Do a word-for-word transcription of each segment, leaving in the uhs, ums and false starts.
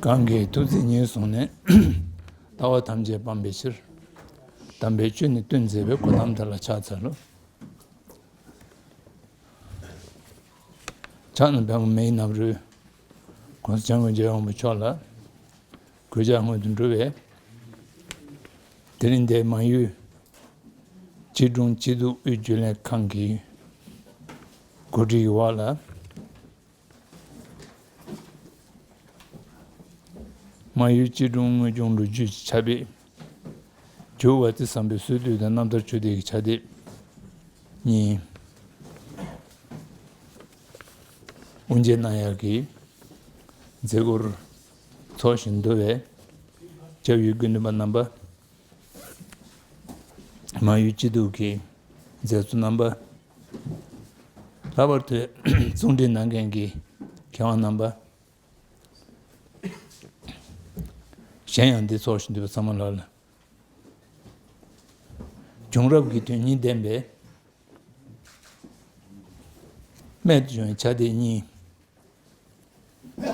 གང་གིས་ཐུགས་བརྩེ་ཉེར་བཟུང་ནས། ལྟ་བ་ཐམས་ཅད་སྤང་བའི་ཕྱིར། དམ་པའི་ཆོས་ནི་སྟོན་མཛད་པའི། གོ་ཏམ་དེ་ལ་ཕྱག་འཚལ་ལོ། ཕྱག་ན་པདྨོ་མེ་ཡི་ནམ་རོལ། ༸གོང་ས་༸སྐྱབས་མགོན་རྒྱལ་བའི་དབང་པོ་མཆོག་ལ། གུས་ཕྱག་སྔོན་དུ་འགྲོ་བས། དེ་རིང་འདིར་མང་ཡུལ་སྐྱིད་གྲོང་སྐྱིད་སྡུག་དབུས་རྒྱུན་ལས་ཁང་གི་གོ་སྒྲིག་གི་འོག་ལ། མང་ཡུལ་སྐྱིད་གྲོང་དངོས་བྱུང་ལོ་རྒྱུས་ཀྱི་ཕྱག་དེབ། ཇོ་བོ་བཛྲ་སམྦྷའི་གསོལ་འདེབས་དང་རྣམ་ཐར་ཆོས་སྡེ་གི་ཕྱག་དེབ་གཉིས། དབུ་འབྱེད་གནང་ཡག་གི་མཛད་སྒོར་ཚོགས་ཞིང་འདུ་བའི་སྐྱབས་ཡུལ་དགེ་འདུན་པ་རྣམ་པ། མང་ཡུལ་སྐྱིད་སྡུག་གི་མཛད་གཙོ་རྣམ་པ། ལྷག་པར་དུ་གཙོ་སྒྲིག་གནང་མཁན་གྱི་མཁས་དབང་རྣམ་པ། གཞན་ཡང་འདིར་ཚོགས་ཞིང་འདུས་པ་ཚང་མ་ལ་ལ། བྱུང་རབས་ཀྱི་དོན་སྙིང་ལྡན་པའི་རྨད་དུ་བྱུང་བའི་ཕྱག་དེབ་གཉིས།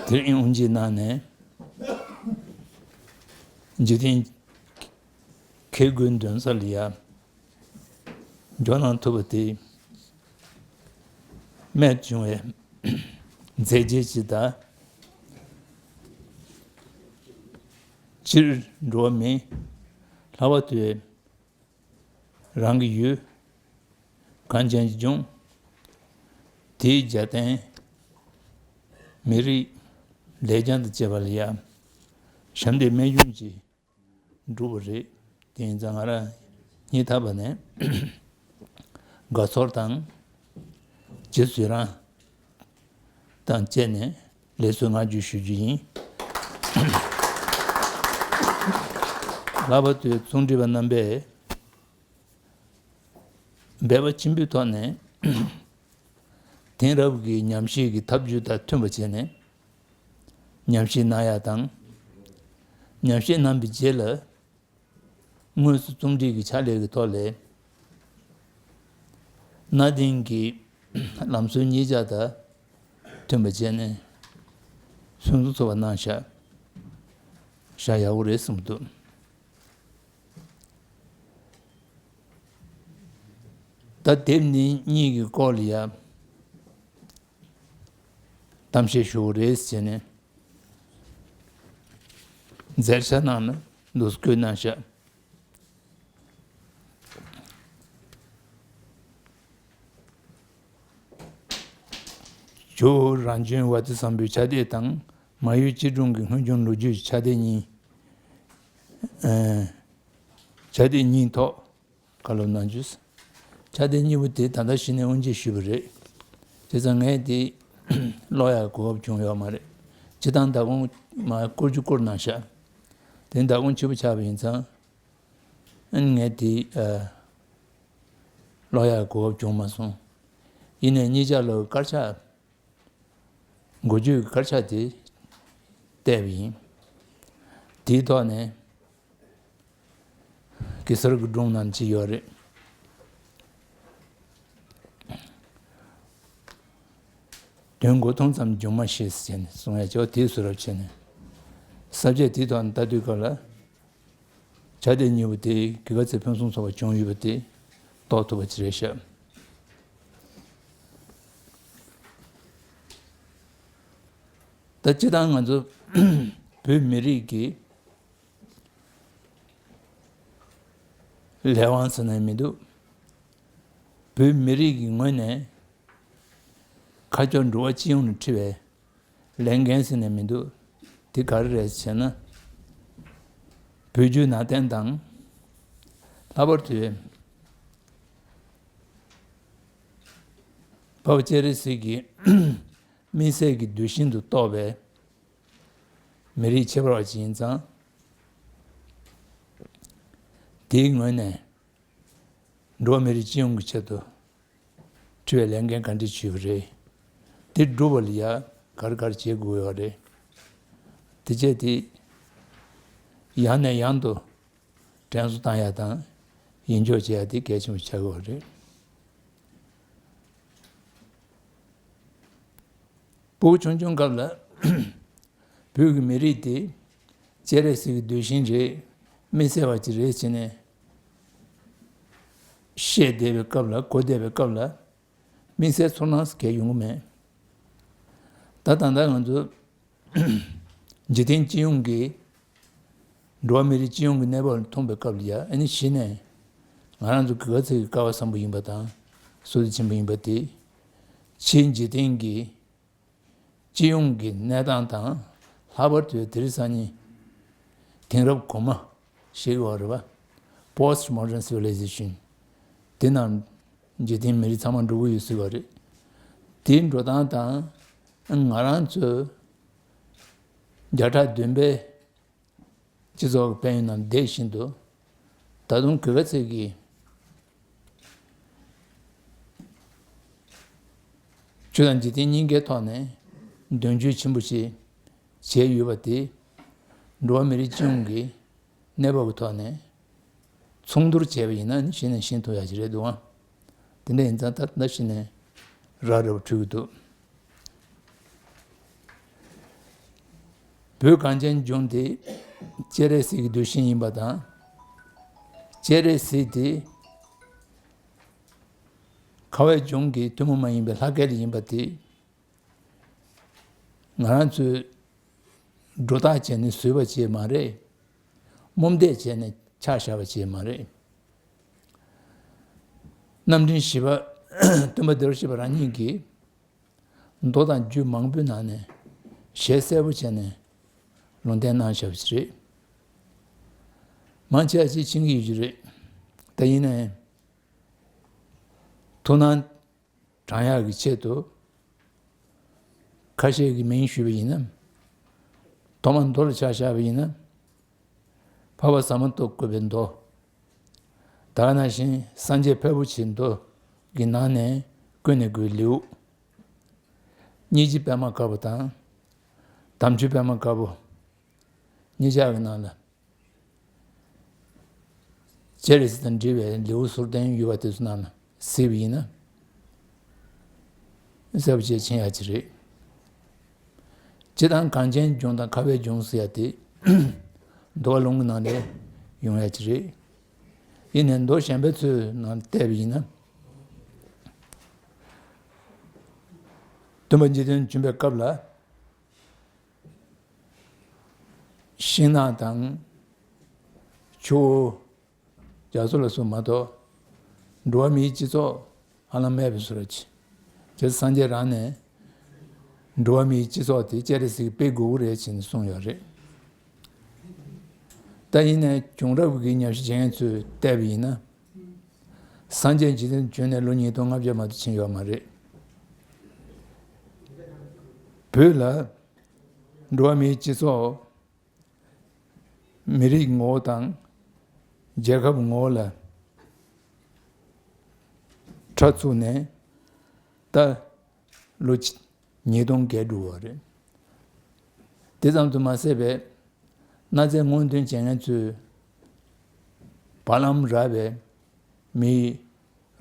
དེ་རིང་དབུ་འབྱེད་གནང་ནས། འཇིག་རྟེན་ཁེ་དགུའི་འདུན་ས་ལ་ཡ་འཇོག་གནང་ཐུབ་པ་དེ། རྨད་བྱུང་བའི་མཛད་རྗེས་ཅིག་དང་། སྤྱིར་འགྲོ་བ་མི་ལྷག་པར་དུ་རང་གི་ཡུལ་གངས་ཅན་གྱི་ལྗོངས་དེའི་རྒྱལ་བསྟན་མི་རིགས་ལེགས་བྱང་དང་བཅས་པ་ལ་ཡང་ཞབས་འདེགས་སྨན་གཞུང་ཅིག་བསྒྲུབས་པ་རེད། དེ་ཡིན་ཙང་ང་རང་སྙིང་ཐག་པ་ནས་དགའ་ཚོར་དང་རྗེས་སུ་ཡི་རང་དང་བཅས་ནས་ལེགས་གསོལ་བསྔགས་བརྗོད་ཞུ་རྒྱུ་ཡིན། ལྷག་པར་དུ་རྩོམ་སྒྲིག་པ་རྣམ་པས་འབད་པ་ཆེན་པོའི་ཐོག་ནས་དེང་རབས་ཀྱི་ཉམས་ཞིབ་ཀྱི་ཐབས་ཇུས་དང་མཐུན་པ་བྱས་ནས་ཉམས་ཞིབ་གནང་ཡག་དང་། ཉམས་ཞིབ་གནང་བའི་རྗེས་ལ་དངོས་སུ་རྩོམ་སྒྲིག་གི་ཕྱག་ལས་ཀྱི་ཐོག་ལས་གནའ་དེང་གི་ལམ་སྲོལ་གཉིས་ཆ་དང་མཐུན་པ་བྱས་ནས་ཕུན་སུམ་ཚོགས་པ་གནང་བཞག་བཞག་ཡག་པོ་རེད་བསམ་གྱི་འདུག་ད་དེབ་འདི་གཉིས་ཀྱི་སྐོར་ལ་ཡང་གཏམ་བཤད་ཞུ་དགོས་རེད་ཟེར་ནས་མཛད་འཆར་ནང་ལ་འདུག་སེ་བཀོད་གནང་བཞག་ཇོ་བོ་རང་བྱོན་བཛྲ་སམ་བྷུའི་ཕྱག་དེབ་དང་། མང་ཡུལ་སྐྱིད་གྲོང་གི་སྔོན་བྱུང་ལོ་རྒྱུས་ཀྱི་ཕྱག་དེབ་གཉིས། ཨེ། ཕྱག་དེབ་གཉིས་ཐོག་བཀའ་སློབ་གནང་རྒྱུ། ཕྱག་དེབ་གཉིས་པོ་དེ་ད་ལྟ་གཞི་ནས་དབུ་འབྱེད་ཞུས་པ་རེད། བྱས་ཙང་ངས་དེ་ཀློག་ཡག་གོ་སྐབས་བྱུང་ཡོད་མ་རེད། སྤྱིར་བཏང་མདང་དགོང་མར་བསྐུར་རྒྱུ་བསྐུར་གནང་ཤག་དེ་མདང་དགོང་ཕྱི་པོ་ཆགས་པ་ཡིན་ཙང་། ཨ་ནི་ངས་དེ་ཨ་ཀློག་ཡག་གོ་སྐབས་བྱུང་མ་སོང་། ཡིན་ནའི་གཉིས་ཆ་ལ་དཀར་ཆག་འགོ་བརྗོད་ཀྱི་དཀར་ཆག་དེ་བལྟས་པ་ཡིན། དེའི་ཐོག་ནས་གེ་སར་གྱི་སྒྲུང་ནང་ཅིག་ཡོད་རེད། དོན་མགོ་ཐོང་ཙམ་སྒྱུ་མ་ཤེས་ཟེར་ནས་གསུང་ཡ་ཅིག་ཡོད། དེའི་བཟོ་འདྲ་བྱས་ནས་ས་བཅད་དེའི་ཐོག་ནས་ལྟ་དུས་སྐབས་ལ། ཕྱག་དེབ་གཉིས་པོ་དེ་ག་ཚོད་ཕུན་སུམ་ཚོགས་པ་བྱུང་ཡོད་པ་དེ་རྟོགས་ཐུབ་པ་ཅིག་རེད་ཤག་ད་སྤྱིར་བཏང་ང་ཚོ་བོད་མི་རིགས་ཀྱི་ལས་དབང་ཟེར་ན་མི་འདུག་བོད་མི་རིགས་ཀྱི་ངོས་ནས་ཁ་ཕྱོགས་འགྲོ་བ་སྤྱི་ཡོངས་ལ་འཁྲི་བའི་ལས་འགན་ཟེར་ནས་མི་འདུག་དེ་ག་རེ་རེད་ཟེར་ན། བོད་བརྒྱུད་ནང་བསྟན་དང་། ལྷག་པར་དུ་འཕགས་པ་སྤྱན་རས་གཟིགས་ཀྱི་དམིགས་བསལ་གྱི་གདུལ་ཞིང་དུ་གཏོགས་པའི་མི་རིགས་ཁྱད་པར་བ་ཅིག་ཡིན་ཙང་། དེའི་ངོས་ནས་འགྲོ་བ་མི་རིགས་སྤྱི་ཡོངས་ཀྱི་ཆེད་དུ་འཁྲི་བའི་ལས་འགན་ག་འདྲ་བྱས་པ་རེད། དེ་སྒྲུབ་པ་ལ་ཡ་ག་རེ་ག་རེ་བྱེད་དགོས་ཡོད་རེད། དེ་བྱས་ཏེ་ཡང་ནས་ཡང་དུ་དྲན་གསོ་བཏང་ཡ་དང་ཡིད་འཇོག་བྱེད་ཡ་དེ་གལ་ཆེན་པོ་ཆགས་ཀྱི་ཡོད་རེད། སྤུ་གུ་ཆུང་ཆུང་སྐབས་ལ་ བོད་ཀྱི་མི་རིགས་དེ་སྤྱན་རས་གཟིགས་ཀྱི་གདུལ་ཞིང་རེད། དམིགས་བསལ་བ་ཅིག་རེད་ཅེས་ནས་བཤད་བསྡད་པའི་སྐབས་ལ་གོ་བསྡད་པའི་སྐབས་ལ། དམིགས་བསལ་ཚོར་སྣང་གང་ཡང་ཡོང་གི་མེད། ད་ད་ལྟ་ང་ཚོ་འཇིག་རྟེན་སྤྱི་ཡོངས་ཀྱི་འགྲོ་བ་མི་རིགས་སྤྱི་ཡོངས་ཀྱི་གནས་བབ་ལ་མཐོང་པའི་སྐབས་ལ་ཡ་ཨ་ནི་གཞི་ནས་ང་རང་ཚོ་ག་ཚོད་ཀྱི་སྐལ་བ་བཟང་པོ་ཡིན་པ་དང་བསོད་བདེ་ཆེན་པོ་ཡིན་པ་དེ་ཕྱིའི་འཇིག་རྟེན་གྱི་སྤྱི་ཡོངས་ཀྱི་གནས་སྟངས་དང་ལྷག་པར་དུ་དེང་སང་ཉིན་དེང་རབས་གོང་མ་ཞེས་པ་རེད་པ། Post Modern Civilization། དེ་ནང་འཇིག་རྟེན་མི་རིགས་ཚང་མ་འགྲོ་གི་ཡོད་ཟེར་བ་རེད། དེའི་འགྲོ་སྟངས་དང་ང་རང་ཚོའི་བརྒྱ་ཕྲག་བདུན་པའི་སྤྱི་ཚོགས་ཀྱི་དཔལ་ཡོན་ནང་བསྡད་བཞིན་དུ། ད་དུང་ག་ཚོད་ཀྱི་ཆོས་དང་འཇིག་རྟེན་གཉིས་ཀའི་ཐོག་ནས་དོན་བརྗོད་ཆེན་པོ་ཞིག་བྱས་ཡོད་པ་དེ། འགྲོ་བ་མི་རིགས་སྤྱི་ཡོངས་ཀྱི་གནས་བབ་ཀྱི་ཐོག་ནས་མཚུངས་བསྡུར་བྱས་པ་ཡིན་ན་ནི་གཞི་ནས་ཤེས་ཐུབ་ཡ་ཞིག་རེད་འདུག་ཨང་། དེ་འདྲ་ཡིན་ཙང་ད་ལྟ་གཞི་ནས་རག་རེ་བ་འཕྲོད་ཀྱི་འདུག། བོད་གངས་ཅན་ལྗོངས་དེ་སྤྱན་རས་གཟིགས་ཀྱི་གདུལ་ཞིང་ཡིན་པ་དང་། སྤྱན་རས་གཟིགས་དེ་ཁ་བའི་ལྗོངས་ཀྱི་ཐུན་མོང་མ་ཡིན་པའི་ལྷ་སྐལ་ཡིན་པ་དེ། ང་རང་ཚོས་སྒྲོ་བཏགས་བྱས་ནས་བཟོས་པ་ཅིག་མ་རེད། རྨོངས་དད་བྱས་ནས་ཆ་བཞག་པ་ཅིག་མ་རེད། རྣམ་འདྲེན་བཞི་པ་སྟོན་པ་བདེ་བར་གཤེགས་པ་རང་ཉིད་ཀྱིས་མདོ་དང་རྒྱུད་མང་པོའི་ནང་ནས་ཞལ་གསལ་པོ་བྱས་ནས་ལུང་བསྟན་གནང་བཞག་པ་ཅིག་རེད། མང་ཆེ་བ་ཅིག་མཁྱེན་གྱི་ཡོད་ཀྱི་རེད། ད་ཡིན་ནའི་ཐུགས་སྣང་དྲང་ཡག་གི་ཆེད་དུ་ཁ་ཤས་ཀྱི་མིང་ཞུས་པ་ཡིན་ན། ཐོག་མར་མདོ་ལ་ཆ་བཞག་པ་ཡིན་ན། འཕགས་པ་ཟབ་མོ་སྟོབས་བཀོད་པའི་མདོ། ད་ག་ནང་བཞིན་སངས་རྒྱས་ཕལ་པོ་ཆེའི་མདོ་གི་ནང་ནས་ཀུན་ནས་བསྐུལ་ལེའུ། སྙིང་རྗེ་པད་མ་དཀར་པོ་དང་། དམ་ཆོས་པད་མ་དཀར་པོ། གཉིས་ཆ་གི་ནང་ལ། སྤྱན་རས་གཟིགས་དང་འབྲེལ་བའི་ལེའུ་ཟུར་བསྟན་ཡོད་པ་དེ་ཚོ་ནང་ལ་གཟིགས་པ་ཡིན་ན། གསལ་པོ་བྱས་མཁྱེན་ཡག་ཅིག་རེད། སྤྱིར་བཏང་གངས་ཅན་ལྗོངས་དང་ཁ་བའི་ལྗོངས་ཟེར་ཡ་དེ། མདོ་ཀ་ལུང་གི་ནང་ལ་ཡོང་ཡག་ཅིག་རེད། ཡིན་ནའི་མདོ་གཞན་པའི་ཚོའི་ནང་བལྟས་པ་ཡིན་ན། སྟོན་པ་འཇིག་རྟེན་བྱོན་པའི་སྐབས་ལ། ཤིང་ནགས་དང་། ཆུ་བོ། རྒྱ་མཚོ་ལ་སོགས་མ་གཏོགས། འགྲོ་བ་མིའི་སྤྱི་ཚོགས་ཧ་ལམ་མེད་པའི་བཟོ་འདྲ་ཅིག། རྗེ་སངས་རྒྱས་རང་ནས། འགྲོ་བ་མིའི་སྤྱི་ཚོགས་དེ་སྤྱན་རས་གཟིགས་ཀྱིས་སྤེལ་དགོས་ཀྱི་རེད་ཅེས་གསུངས་ཡོད་རེད། ད་ཡིན་ནའི་བྱུང་རབས་ཀྱི་ཉམས་ཞིབ་བྱེད་མཁན་ཚོས་བལྟས་པ་ཡིན་ན། སངས་རྒྱས་འཇིག་རྟེན་བྱོན་ནས་ལོ་ཉིས་སྟོང་ལྔ་བརྒྱ་མ་གཏོགས་ཕྱིན་ཡོད་མ་རེད། བོད་ལ་འགྲོ་བ་མིའི་སྤྱི་ཚོགས། མི་རིགས་ངོ་བོ་དང་རྒྱལ་ཁབ་ངོ་བོ་ལ་ཁྲ་ཚུགས་ནས་ད་ལོ་ཉིས་སྟོང་བརྒལ་འགྲོ་བ་རེད། དེ་ཙམ་དུ་མ་ཟད་པའི་གནའ་རྫས་སྔོག་འདོན་བྱེད་མཁན་ཚོས་བར་ལམ་རག་པའི་མིའི་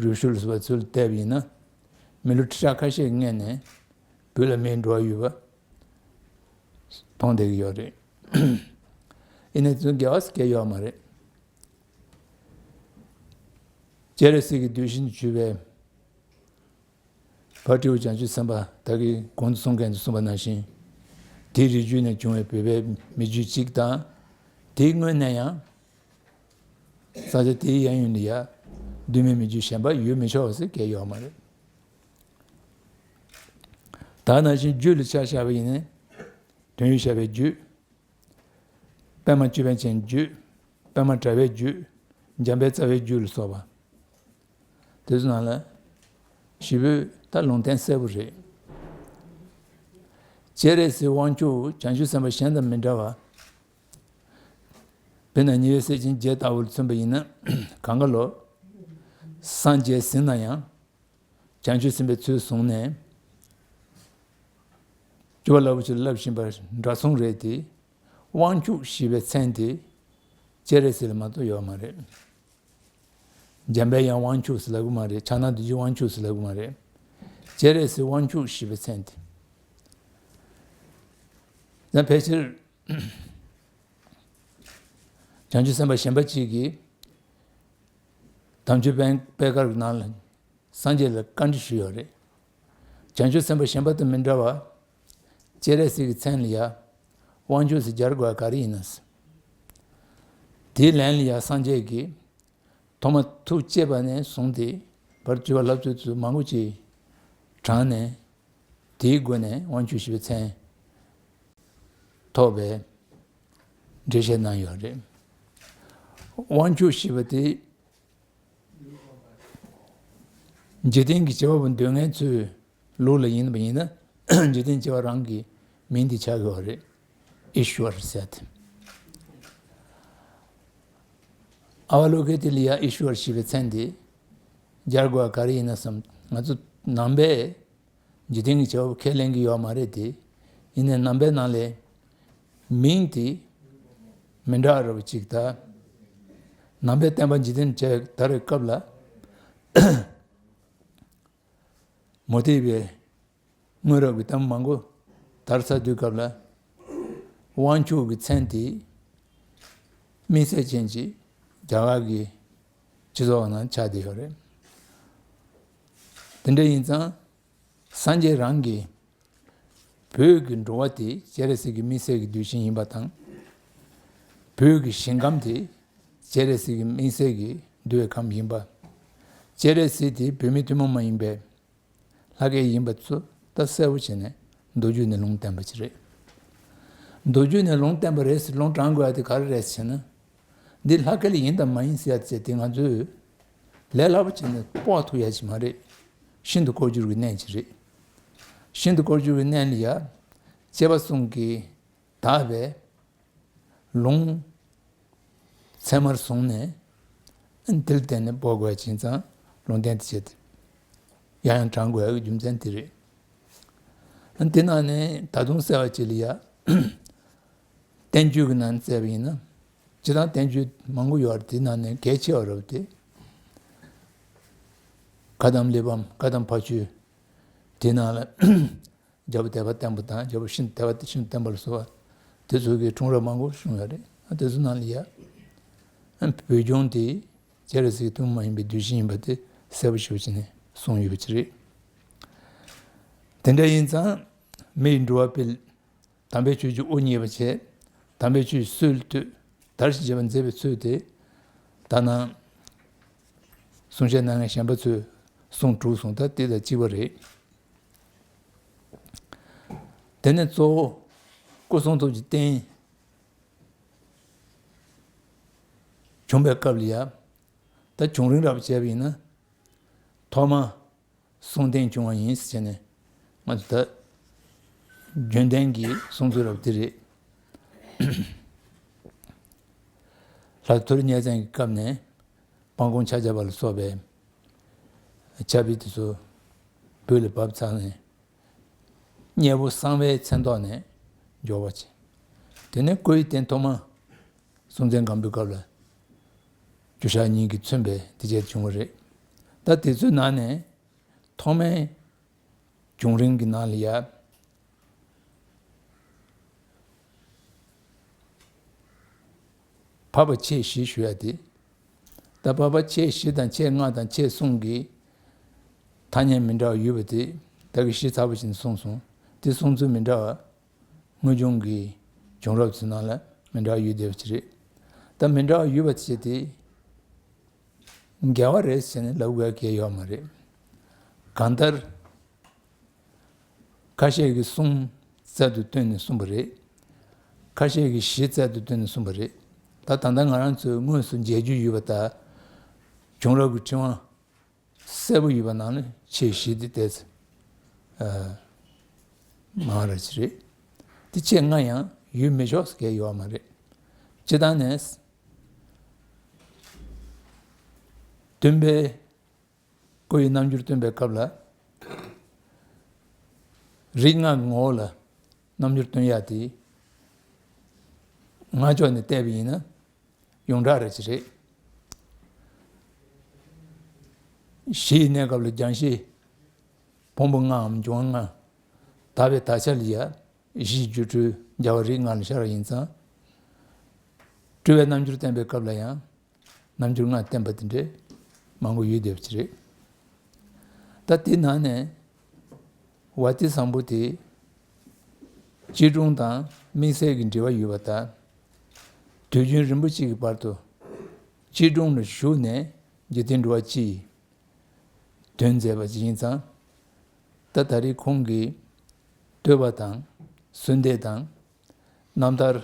རུས་ཤུལ་ཟེར་བ་ཚུར་བལྟས་པ་ཡིན་ན། མི་ལོ་ཁྲི་ཕྲག་ཁ་ཤས་ཀྱི་སྔོན་ནས་བོད་ལ་མིའི་འགྲོ་བ་ཡོད་པ་མཐོང་བསྡད་ཀྱི་ཡོད་རེད། ཡིན་ནའི་དེ་ཚོ་འགལ་བ་སྐྱེ་ཡོད་མ་རེད། སྤྱན་རས་གཟིགས་ཀྱི་གདུལ་ཞིང་དུ་གྱུར་པའི་ཕ་སྤྲེའུ་བྱང་ཆུབ་སེམས་དཔའ་ད་གིན་གོང་དུ་གསུང་མཁན་དུ་གསུངས་པ་ནང་བཞིན། དེའི་རིགས་རྒྱུད་ནས་བྱུང་བའི་བོད་པའི་མི་རྒྱུད་གཅིག་དང་། དེའི་སྔོན་ནས་ཡང་། ས་ཆ་དེའི་གཡས་གཡོན་ལ་ཡ། གདོད་མའི་མི་རྒྱུད་གཞན་པ་ཡོད་མི་ཆོག་ཟེར་གལ་ཡོད་མ་རེད། ད་ནང་བཞིན་རྒྱུད་ལ་ཆ་བཞག་པ་ཡིན་ན། དོན་ཡོད་བཤད་པའི་རྒྱུད། པདྨ་ཅོད་པན་ཆེན་རྒྱུད། པདྨ་དྲ་བའི་རྒྱུད། འཇམ་དཔལ་རྩ་བའི་རྒྱུད་ལ་སོགས་པ། དེ་ཚོ་ནང་ལ་བཞི་པོའི་ད་ལུང་བསྟན་གསལ་པོ་རེད། སྤྱན་རས་གཟིགས་དབང་ཕྱུག་བྱང་ཆུབ་སེམས་དཔའ་གཞན་དང་མི་འདྲ་བ། དཔེར་ན་ཉི་འོད་ཟེར་ཅན་བརྒྱད་ལྟ་བུར་མཚོན་པ་ཡིན་ན། གང་ག་ལོ། སངས་རྒྱས་ཟིན་ན་ཡང་། བྱང་ཆུབ་སེམས་དཔའི་ཚུལ་བཟུང་ནས། སྤྱོད་པ་རླབས་པོ་ཆེ་བསླབ་བཞིན་པ་འདྲ་མཚུངས་རེད་དེ། དབང་ཕྱུག་ཞེས་པའི་མཚན་དེ། སྤྱན་རས་གཟིགས་ལ་མ་གཏོགས་ཡོད་མ་རེད། འཇམ་པའི་དབྱངས་དབང་ཕྱུག་ཟེར་ལབ་ཀྱི་མ་རེད། ཕྱག་ན་རྡོ་རྗེ་དབང་ཕྱུག་ཟེར་ལབ་ཀྱི་མ་རེད། སྤྱན་རས་གཟིགས་དབང་ཕྱུག་ཞེས་པའི་མཚན་དེ། ཡང་ཕལ་ཆེར་བྱང་ཆུབ་སེམས་དཔའ་གཞན་པ་གཅིག་གིས་དམ་ཆོས་དཔལ་དཔལ་དཀར་གྱི་ནང་ལ་སངས་རྒྱས་ལ་བཀའ་འདྲི་ཞུས་ཡོད་རེད། བྱང་ཆུབ་སེམས་དཔའ་གཞན་པ་དང་མི་འདྲ་བར། སྤྱན་རས་གཟིགས་ཀྱི་མཚན་ལ་ཡ། དབང་ཕྱུག་ཟེར་སྦྱར་དགོས་པ་ག་རེ་ཡིན་ན། དེའི་ལན་ལ་ཡ་སངས་རྒྱས་ཀྱིས། ཐོག་མ་ཐུགས་བསྐྱེད་པ་ནས་བཟུང་སྟེ། བར་སྤྱོད་པ་བསླབ་ཚུལ་ཚུལ་མང་པོ་ཅིག་དྲངས་ནས། དེའི་སྒོ་ནས་དབང་ཕྱུག་ཞེས་པའི་མཚན་ཐོབ་པའི་འགྲེལ་བཤད་གནང་ཡོད་རེད། དབང་ཕྱུག་ཞེས་པ་དེ། འཇིག་རྟེན་གྱི་བྱེ་བ་པོ་འདོད་མཁན་ཚོའི་ལུགས་ལ་ཡིན་པ་ཡིན་ན། འཇིག་རྟེན་བྱེ་བ་རང་གི་མིང་འདི་ཆགས་ཡོད་རེད། ཨི་ཤྭར་ཟེར་ཏེ། ཨ་བ་ལོ་ཀི་ཏི་ལ་ཡ་ཨི་ཤྭར་ཞེས་པའི་མཚན་འདི་སྦྱར་དགོས་པ་ག་རེ་ཡིན་ན་བསམ། ང་ཚོ་ནང་པའི་འཇིག་རྟེན་གྱི་བྱེ་བ་པོ་ཁས་ལེན་གྱི་ཡོད་མ་རེད་དེ། ཡིན་ནའི་ནང་པའི་ནང་ལ་མིང་དེ་མི་འདྲ་བ་ཅིག་དང་། ནང་པའི་བསྟན་པ་འཇིག་རྟེན་བྱེ་བ་དར་བའི་སྐབས་ལ། མུ་སྟེགས་པའི་སྔོན་རབས་ཀྱི་གཏམ་མང་པོ་དར་ཚར་དུས་སྐབས་ལ། དབང་ཕྱུག་གི་མཚན་དེ་དམིགས་བསལ་ཅན་གྱི་རྒྱ་གར་གྱི་སྤྱི་ཚོགས་ནང་ཆགས་བསྡད་ཡོད་རེད། དེ་འདྲ་ཡིན་ཙང་། སངས་རྒྱས་རང་གིས་བོད་ཀྱི་འགྲོ་བ་དེ་སྤྱན་རས་གཟིགས་ཀྱི་དམིགས་བསལ་གྱི་གདུལ་ཞིང་ཡིན་པ་དང་། བོད་ཀྱི་ཞིང་ཁམས་དེ་སྤྱན་རས་གཟིགས་ཀྱི་དམིགས་བསལ་གྱི་འདུལ་བའི་ཁམས་ཡིན་པ། སྤྱན་རས་གཟིགས་དེ་བོད་མི་ཐུན་མོང་མ་ཡིན་པའི་ལྷ་སྐལ་ཡིན་པ་ཚོ་ད་གསལ་པོ་བྱས་ནས་མདོ་རྒྱུད་ནས་ལུང་བསྟན་པ་ཅིག་རེད། མདོ་རྒྱུད་ནས་ལུང་བསྟན་པ་རེད་ཟེར་ལུང་དྲངས་དགོས་ཡ་དེ་ག་རེ་རེད་ཟེར་ན། འདི་ལྷ་སྐལ་ཡིན་དང་མ་ཡིན་ཟེར་ཡ་དེ་ང་ཚོས་ལས་སླ་པོ་བྱས་ནས་དཔོག་ཐུབ་ཡ་ཅིག་མ་རེད། ཤིན་ཏུ་ལྐོག་གྱུར་གྱི་གནས་ཅིག་རེད། ཤིན་ཏུ་ལྐོག་གྱུར་གྱི་གནས་ལ་ཡ། སྐྱེས་པ་གསུམ་གྱིས་དག་པའི་ལུང་ཚད་མར་བཟུང་ནས། ཨ་ནི་དེ་ལ་བརྟེན་ནས་དཔོག་དགོས་ཡ་ཅིག་ཡིན་ཙང་ལུང་བསྟན་དེ་བྱས་ཏེ་ཡང་ཡང་དྲངས་དགོས་ཡ་གི་རྒྱུ་མཚན་དེ་རེད། ཨ་ནི་དེ་ནང་ནས་ད་དུང་གསལ་བ་ཅིག་ལ་ཡ། བསྟན་བཅོས་ཀྱི་ནང་བཙལ་བ་ཡིན་ན། སྤྱིར་བཏང་བསྟན་བཅོས་མང་པོ་ཡོད་རེད། དེ་ནང་ནས་གལ་ཆེ་བ་རེད་དེ། བཀའ་གདམས་གླེགས་བམ། བཀའ་གདམས་ཕ་ཆོས། དེ་ནང་ལ་རྒྱལ་པོ་དད་པ་བརྟན་པོ་དང་། རྒྱལ་པོ་ཤིན་ཏུ་དད་པ་ཤིན་ཏུ་བརྟན་པ་ལ་སོགས་པ་དེ་ཚོ་གི་འཁྲུངས་རབས་མང་པོ་གསུངས་ཡོད་རེད། དེ་ཚོ་ནང་ལ་ཡ། བོད་ལྗོངས་དེ་སྤྱན་རས་གཟིགས་ཐུན་མོང་མ་ཡིན་པའི་གདུལ་ཞིང་ཡིན་པ་དེ་གསལ་པོ་ཞེ་པོ་བྱས་ནས་གསུངས་ཡོད་པ་ཅིག་རེད། དེ་འདྲ་ཡིན་ཙང་། མི་ཡི་འགྲོ་བ་སྤེལ། དམ་པའི་ཆོས་ཀྱི་དབུ་བརྙེས་པ་བྱས། དམ་པའི་ཆོས་ཀྱི་སྲོལ་བཏོད། དར་ཞིང་རྒྱས་པར་མཛད་པའི་ཚུལ་དེ། ད་ནང་གསུང་བཤད་གནང་མཁན་གཞན་པ་ཚོས་གསུང་གྲུབ་སོང་། ད་དེ་དང་གཅིག་པ་རེད། དེ་ནས་གཙོ་བོ་སྐུ་གསུང་ཐུགས་ཀྱི་རྟེན་བྱུང་བའི་སྐབས་ལ་ཡ། ད་བྱུང་རིམ་རབ་བྱས་པ་ཡིན་ན། ཐོག་མ། གསུང་རྟེན་བྱུང་བ་ཡིན་ཟེར་ནས། ང་ཚོ་ད་རྒྱུན་ལྡན་གྱི་གསུང་ཚུལ་རབ་དེ་རེད། ལྷ་ཐོ་རི་གཉའ་བཙན་གྱི་སྐབས་ནས་སྤང་སྐོང་ཕྱག་བརྒྱ་པ་ལ་སོགས་པའི་ཕྱག་དཔེ་དེ་ཚོ་བོད་ལ་བབས་ཚར་ནས། གཉའ་བོ་གསང་བའི་མཚན་ཐོག་ནས་འཇོག་པ་བྱས། དེ་ནས་སྐུ་ཡི་རྟེན་ཐོག་མ་སྲོང་བཙན་སྒམ་པོའི་སྐབས་ལ་རྒྱུ་ཞགས་གཉིས་ཀྱིས་མཚོན་པའི་དེ་བྱས་བྱུང་བ་རེད། ད་དེ་ཚོའི་ནང་ནས། ཐོག་མའི་བྱུང་རིམ་གྱི་ནང་ལ་ཡ། འཕགས་པ་མཆེད་བཞི་ཞུ་ཡ་དེ། ད་འཕགས་པ་མཆེད་བཞི་དང་མཆེད་ལྔ་དང་མཆེད་གསུམ་གྱི་ཐ་སྙད་མི་འདྲ་བ་ཡོད་པ་དེ་ད་གིན་ཞིབ་ཚགས་པོ་ཞིག་གསུངས་སོང་། དེ་གསུང་ཚུལ་མི་འདྲ་བ། དངོས་བྱུང་གི་བྱུང་རབས་ཚོའི་ནང་ལ་མི་འདྲ་བ་ཡོད་བསྡད་པ་ཅིག་རེད། ད་མི་འདྲ་བ་ཡོད་པ་ཅིག་དེ་འགལ་བ་རེད་ཟེར་ནས་ལབ་དགོས་ཀྱི་ཡོད་མ་རེད། གང་ལྟར་ཁ་ཤས་ཀྱིས་གསུམ་རྩལ་དུ་བཏོན་ནས་གསུངས་པ་རེད། ཁ་ཤས་ཀྱིས་བཞི་རྩལ་དུ་བཏོན་ནས་གསུངས་པ་རེད། ད་ད་ལྟ་ང་རང་ཚོས་དངོས་སུ་མཇལ་རྒྱུ་ཡོད་པ་ལྟར། བྱུང་རབས་ཀྱི་ཕྲེང་བ་གསལ་པོ་ཡོད་པ་ནང་ནས་མཆེད་བཞི་དེ་ཏོག་ཙམ་མང་ར་ཅིག་རེད། དེ་མཆེད་ལྔ་ཡང་ཡོད་མི་ཆོག་ཟེར་མཁན་ཡོད་མ་རེད། སྤྱིར་བཏང་ནས་སྟོན་པའི་སྐུ་ཡི་རྣམ་འགྱུར་སྟོན་པའི་སྐབས་ལ། རིགས་ལྔ་གི་ངོ་བོ་ལ་རྣམ་འགྱུར་སྟོན་ཡ་དེ། སྔགས་ཕྱོགས་ནས་བལྟས་པ་ཡིན་ན་ཡོངས་གྲགས་ར་ཅིག་རེད། གཞི་ཡི་གནས་སྐབས་ལ་རྒྱང་ཤེལ་ཕུང་པོ་ལྔའམ་འབྱུང་བ་ལྔ་དག་པའི་དག་ཆ་ལ་ཡ་ གཞི་སྒྱུ་འཕྲུལ་རྒྱལ་བ་རིགས་ལྔ་ལ་ཤར་བ་ཡིན་ཙང་། སྤྲུལ་པའི་རྣལ་འབྱོར་བསྟན་པའི་སྐབས་ལ་ཡང་རྣལ་འབྱོར་ལྔ་བསྟན་པ་དེ་འདྲའི་མང་པོ་ཡོད་བསྡད་པ་ཅིག་རེད། ད་དེའི་ནང་ནས་ཝ་ཏི་བཟང་པོ་དེ་སྐྱིལ་ཀྲུང་དང་དམིགས་བསལ་གྱི་འབྲེལ་བ་ཡོད་པ་དང་། དུས་རྒྱུན་རིན་པོ་ཆེ་གི་བར་དུ་སྐྱིལ་ཀྲུང་ལ་བཞུགས་ནས་འཇིག་རྟེན་འགྲོ་བ་སྤྱི་ཡི་དོན་མཛད་པ་ཅིག་ཡིན་ཙང་། ད་ད་རེས་ཁོང་གི་བསྟོད་པ་དང་གསོལ་འདེབས་དང་རྣམ་ཐར་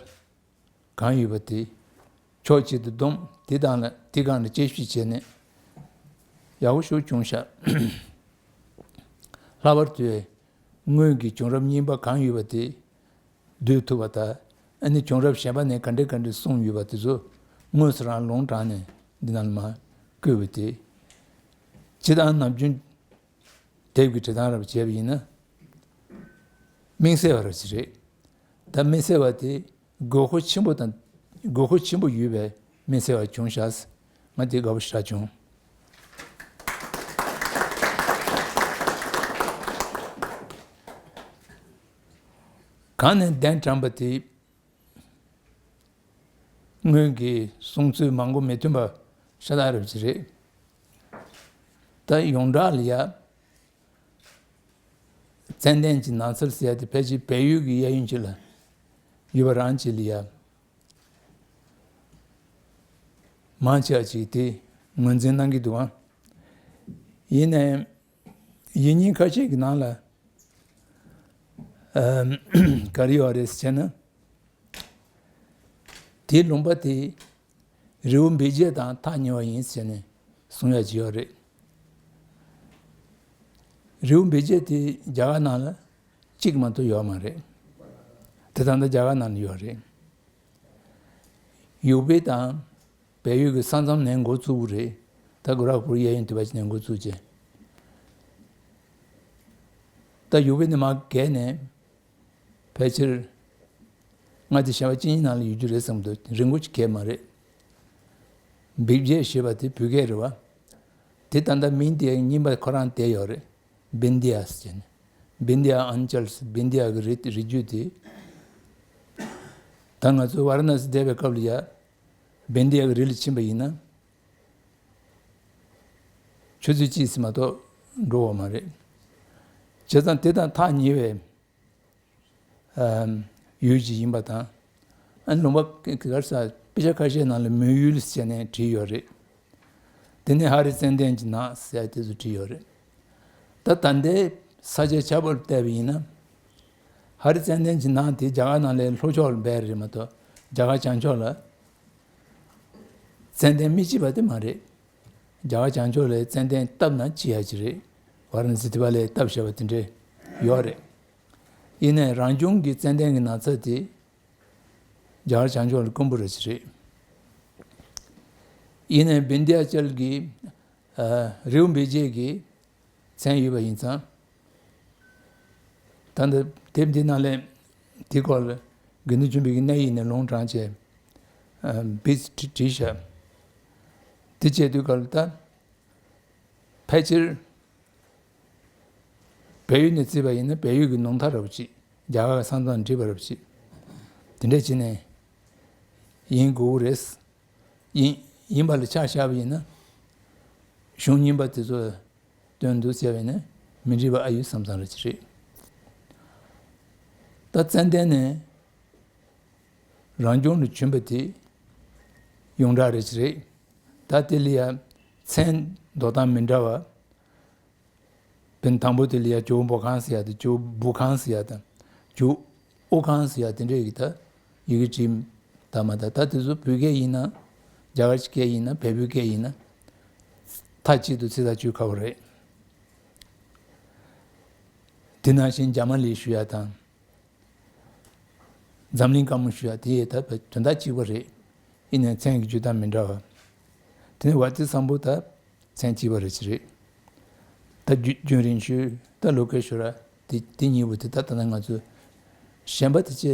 གང་ཡོད་པ་དེ་ཕྱོགས་གཅིག་ཏུ་བསྡོམས། དེ་དང་ལ་དེ་སྒང་ལ་དཔྱད་ཞིབ་བྱས་ནས་ཡག་པོ་ཞིག་བྱུང་ཤག་ལྷག་པར་དུ་སྔོན་གྱི་བྱུང་རབས་རྙིང་པ་གང་ཡོད་པ་དེ་བསྡུས་ཐུབ་པ་དང་། ཨ་ནི་བྱུང་རབས་གཞན་པ་ནས་ག་འདྲ་ག་འདྲ་གསུངས་ཡོད་པ་དེ་ཚོ་དངོས་སུ་རང་ལུང་དྲངས་ནས་འདི་ནང་ལ་མར་བཀོད་པ་དེ། སྤྱིར་བཏང་ནམ་རྒྱུན་དེབ་ཀྱི་འབྲི་སྟངས་རབ་བྱས་པ་ཡིན་ན་དམིགས་བསལ་བ་རབ་ཅིག་རེད། ད་དམིགས་བསལ་བ་དེ་དགོས་མཁོ་ཆེན་པོ་དང་། དགོས་མཁོ་ཆེན་པོ་ཡོད་པའི་དམིགས་བསལ་བ་བྱུང་ཤག་ང་དེ་དགའ་པོ་ཞེ་དྲག་བྱུང་། གང་ནས་གདན་དྲངས་པ་དེ་སྔོན་གྱི་གསུང་ཚུལ་མང་པོ་མི་མཐུན་པ་ཤ་སྟག་རབ་ཅིག་རེད། ད་ཡོངས་གྲགས་ལ་ཡ། ཙན་དན་གྱི་ནགས་ཚལ་ཟེར་ཡ་དེ་ཕལ་ཆེར་བལ་ཡུལ་གྱི་གཡས་གཡོན་ཅིག་ལ་ཡོད་པ་རང་ཅིག་ལ་ཡ། མང་ཆེ་བ་ཅིག་དེ་ངོས་འཛིན་གནང་གི་འདུག་ཨང་། ཡིན་ནའི་ཡིག་རྙིང་ཁ་ཤས་ཀྱི་ནང་ལ་ཨམ་ག་རེ་ཡོད་རེད་ཟེར་ན། དེའི་ལུང་པ་དེ་རི་བོ་འབིགས་བྱེད་དང་ཐག་ཉེ་བ་ཡིན་ཟེར་ནས་གསུང་ཡ་ཅིག་ཡོད་རེད། རི་བོ་འབིགས་བྱེད་དེ་རྒྱ་གར་ནང་ལ་གཅིག་མ་གཏོགས་ཡོད་མ་རེད། དེ་ད་ལྟ་རྒྱ་གར་ནང་ལ་ཡོད་རེད། ཡུ་པེ་དང་བལ་ཡུལ་གྱི་ས་མཚམས་ནས་འགོ་བཙུགས་པ་རེད། ད་གུ་ར་པུར་གཡས་གཡོན་དེ་བ་ཅིག་ནས་འགོ་བཙུགས་བྱས། ད་ཡུ་པེ་ནས་མར་བརྒལ་ནས། ཕལ་ཆེར་མངའ་སྡེ་གཞན་པ་གཅིག་གཉིས་ནང་ལ་ཡོད་རྒྱུ་རེད་བསམ་འདུག་རིང་པོ་ཅིག་གས་མ་རེད། འབིགས་བྱེད་ཞེས་པ་དེ་བོད་སྐད་རེད་བ། དེ་ད་ལྟ་མིང་དེ་རྙིང་པ་ཁོ་རང་བསྡད་ཡོད་རེད། བིན་དི་ཡ་ཟེར་ནས། བིན་དི་ཡ་ཨན་ཅལ་སི། བིན་དི་ཡ་གི་རི་རི་རྒྱུད་དེ། ད་ང་ཚོ་ཝཱ་ར་ཎ་སི་བསྡད་པའི་སྐབས་ལ་ཡ། བིན་དི་ཡ་གི་རི་ལ་ཕྱིན་པ་ཡིན་ན། ཆུ་ཚོད་གཅིག་ཙམ་མ་གཏོགས་འགྲོ་བ་མ་རེད། བྱས་ཙང་དེ་དང་ཐག་ཉེ་བའི་ཨམ་ཡུལ་ཅིག་ཡིན་པ་དང་། ཨ་ནི་ལུང་པ་ག་རེ་ཟེར། དཔེ་ཆ་ཁ་ཤས་ནང་ལ་མོན་ཡུལ་ཟེར་ནས་བྲིས་ཡོད་རེད། དེ་ནས་ཧ་རི་ཙན་དན་གྱི་ནགས་ཟེར་དེ་ཚོ་བྲིས་ཡོད་རེད། ད་ད་ལྟའི་ས་ཆའི་ཁྱབ་པར་བལྟས་པ་ཡིན་ན། ཧ་རི་ཙན་དན་གྱི་ནགས་དེ་རྒྱ་གར་ནང་ལའི་ལྷོ་ཕྱོགས་ལ་སྦས་རེད་མ་གཏོགས་རྒྱ་གར་བྱང་ཕྱོགས་ལ་ཙན་དན་མི་སྐྱེས་པ་དེ་མ་རེད། རྒྱ་གར་བྱང་ཕྱོགས་ལ་ཙན་དན་བཏབ་ན་སྐྱེ་ཡ་ཅིག་རེད། ཝཱ་ར་ཎ་སི་དེ་བ་ལའི་བཏབ་བཞག་པ་དེ་འདྲས་ཡོད་རེད། ཡིན་ནའི་རང་བྱུང་གི་ཙན་དན་གྱི་ནགས་ཚལ་དེ་རྒྱ་གར་བྱང་ཕྱོགས་ལ་དཀོན་པོ་རེད་ཅིག་རེད། ཡིན་ནའི་བིན་དི་ཡ་ཅལ་གྱི་ཨ་རི་བོ་འབིགས་བྱེད་ཀྱི་མཚན་ཡོད་པ་ཡིན་ཙང་། ད་ལྟ་དེབ་འདི་ནང་ལས་དེའི་སྐོར་ལ་དགེ་འདུན་ཆོས་འཕེལ་གྱི་གནས་ཡིག་ནས་ལུང་དྲངས་བྱས། ཨ་བིས་བྲིས་བྲིས་བཞག་དེ་བྱས་དུས་སྐབས་ལ་ད་ཕལ་ཆེར་བལ་ཡུལ་ནས་བརྩིས་པ་ཡིན་ན་བལ་ཡུལ་གྱི་ནུབ་མཐའ་རབ་ཅིག་རྒྱ་གར་ས་མཚམས་འགྲིག་པ་རབ་ཅིག་དེ་འདྲ་བྱས་ནས་ཡིན་དགོས་རེད། ཡིན་ཡིན་པ་ལ་ཆ་བཞག་པ་ཡིན་ན། གཞུང་རྙིང་པ་དེ་ཚོ་སྟོན་འདུག་ཟེར་བས་ནི་མི་འགྲིག་པ་ཨ་ཡོད་བསམ་བསམ་རེ་ཅིག་རེད། ད་ཙན་དན་ནས་རང་བྱུང་དུ་བྱུང་བ་དེ་ཡོངས་གྲགས་རེ་ཅིག་རེད། ད་དེ་ལ་ཡ་མཚན་འདོགས་སྟངས་མི་འདྲ་བ། བན་དང་པོ་དེ་ལ་ཡ་ཇོ་བོ་འབོ་ཁང་ཟེར་ཡ་དང་ཇོ་བོ་འབུ་ཁང་ཟེར་ཡ་དང་ཇོ་ཨོ་ཁང་ཟེར་ཡ་དེ་འདྲས་ཡིག་ད་ཡི་གེ་བྲིས་ད་མ་ད་ད་དེ་ཚོ་བོད་སྐད་ཡིན་ན་རྒྱ་གར་སྐད་ཡིན་ན་བལ་པོའི་སྐད་ཡིན་ན་མཐའ་གཅིག་ཏུ་ཚིག་ཐག་གཅོད་ཁག་པོ་རེད། དེ་ནང་བཞིན་རྒྱ་མ་ལི་ཞུ་ཡ་དང་། འཛམ་གླིང་དཀར་མོ་ཞུ་ཡ་དེ་ཡི་ད་དོན་དག་གཅིག་པ་རེད། ཡིན་ནའི་མཚན་གྱི་བརྗོད་སྟངས་མི་འདྲ་བ། དེ་ནས་ཝ་ཏི་བཟང་པོ་ད་མཚན་གཅིག་པ་རེ་ཅིག་རེད། ད་རྒྱུ་རྒྱུན་རིང་ཤོས་ད་ལོ་ཀེ་ཤྭ་ར་དེ་དེ་གཉིས་པོ་དེ་ད་ད་ནང་ང་ཚོ་གཞན་པ་དེ་བྱས་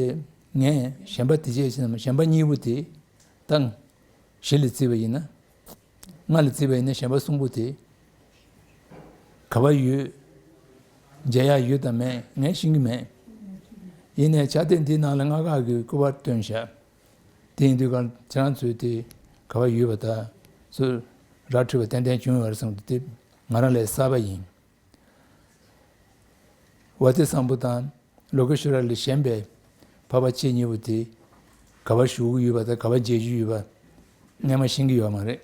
ངས་གཞན་པ་དེ་བྱས་ཕྱིན་ནམ་གཞན་པ་གཉིས་པོ་དེ་ད་བཞི་ལ་བརྩིས་པ་ཡིན་ན། ལྔ་ལ་བརྩིས་པ་ཡིན་ན་གཞན་པ་གསུམ་པོ་དེ་ག་པར་ཡོད། མཇལ་ཡག་ཡོད་དམ་མེད་ངས་ཤེས་ཀྱི་མེད། ཡིན་ནའི་ཕྱག་དེབ་འདིའི་ནང་ལ་ལྔ་ཁག་གི་སྐུ་པར་བཏོན་བཞག་དེ་ཡིན་དུས་གང་ཁྱེད་རང་ཚོས་དེ་ག་པར་ཡོད་པ་དང་ཚུར་ར་འཕྲོད་པ་ཏན་ཏན་བྱུང་ཡོད་རེད་བསམ་གི་འདུག་དེ་ང་རང་ལས་གསར་པ་ཡིན། ཝ་ཏི་བཟང་པོ་དང་ལོ་ཀེ་ཤྭ་ར་ལས་གཞན་པའི་འཕགས་པ་ཁྱེད་གཉིས་པོ་དེ་ག་པར་བཞུགས་ཀྱི་ཡོད་པ་དང་ག་པར་མཇལ་རྒྱུ་ཡོད་པ་སྔས་མ་ཤེས་ཀྱི་ཡོད་མ་རེད།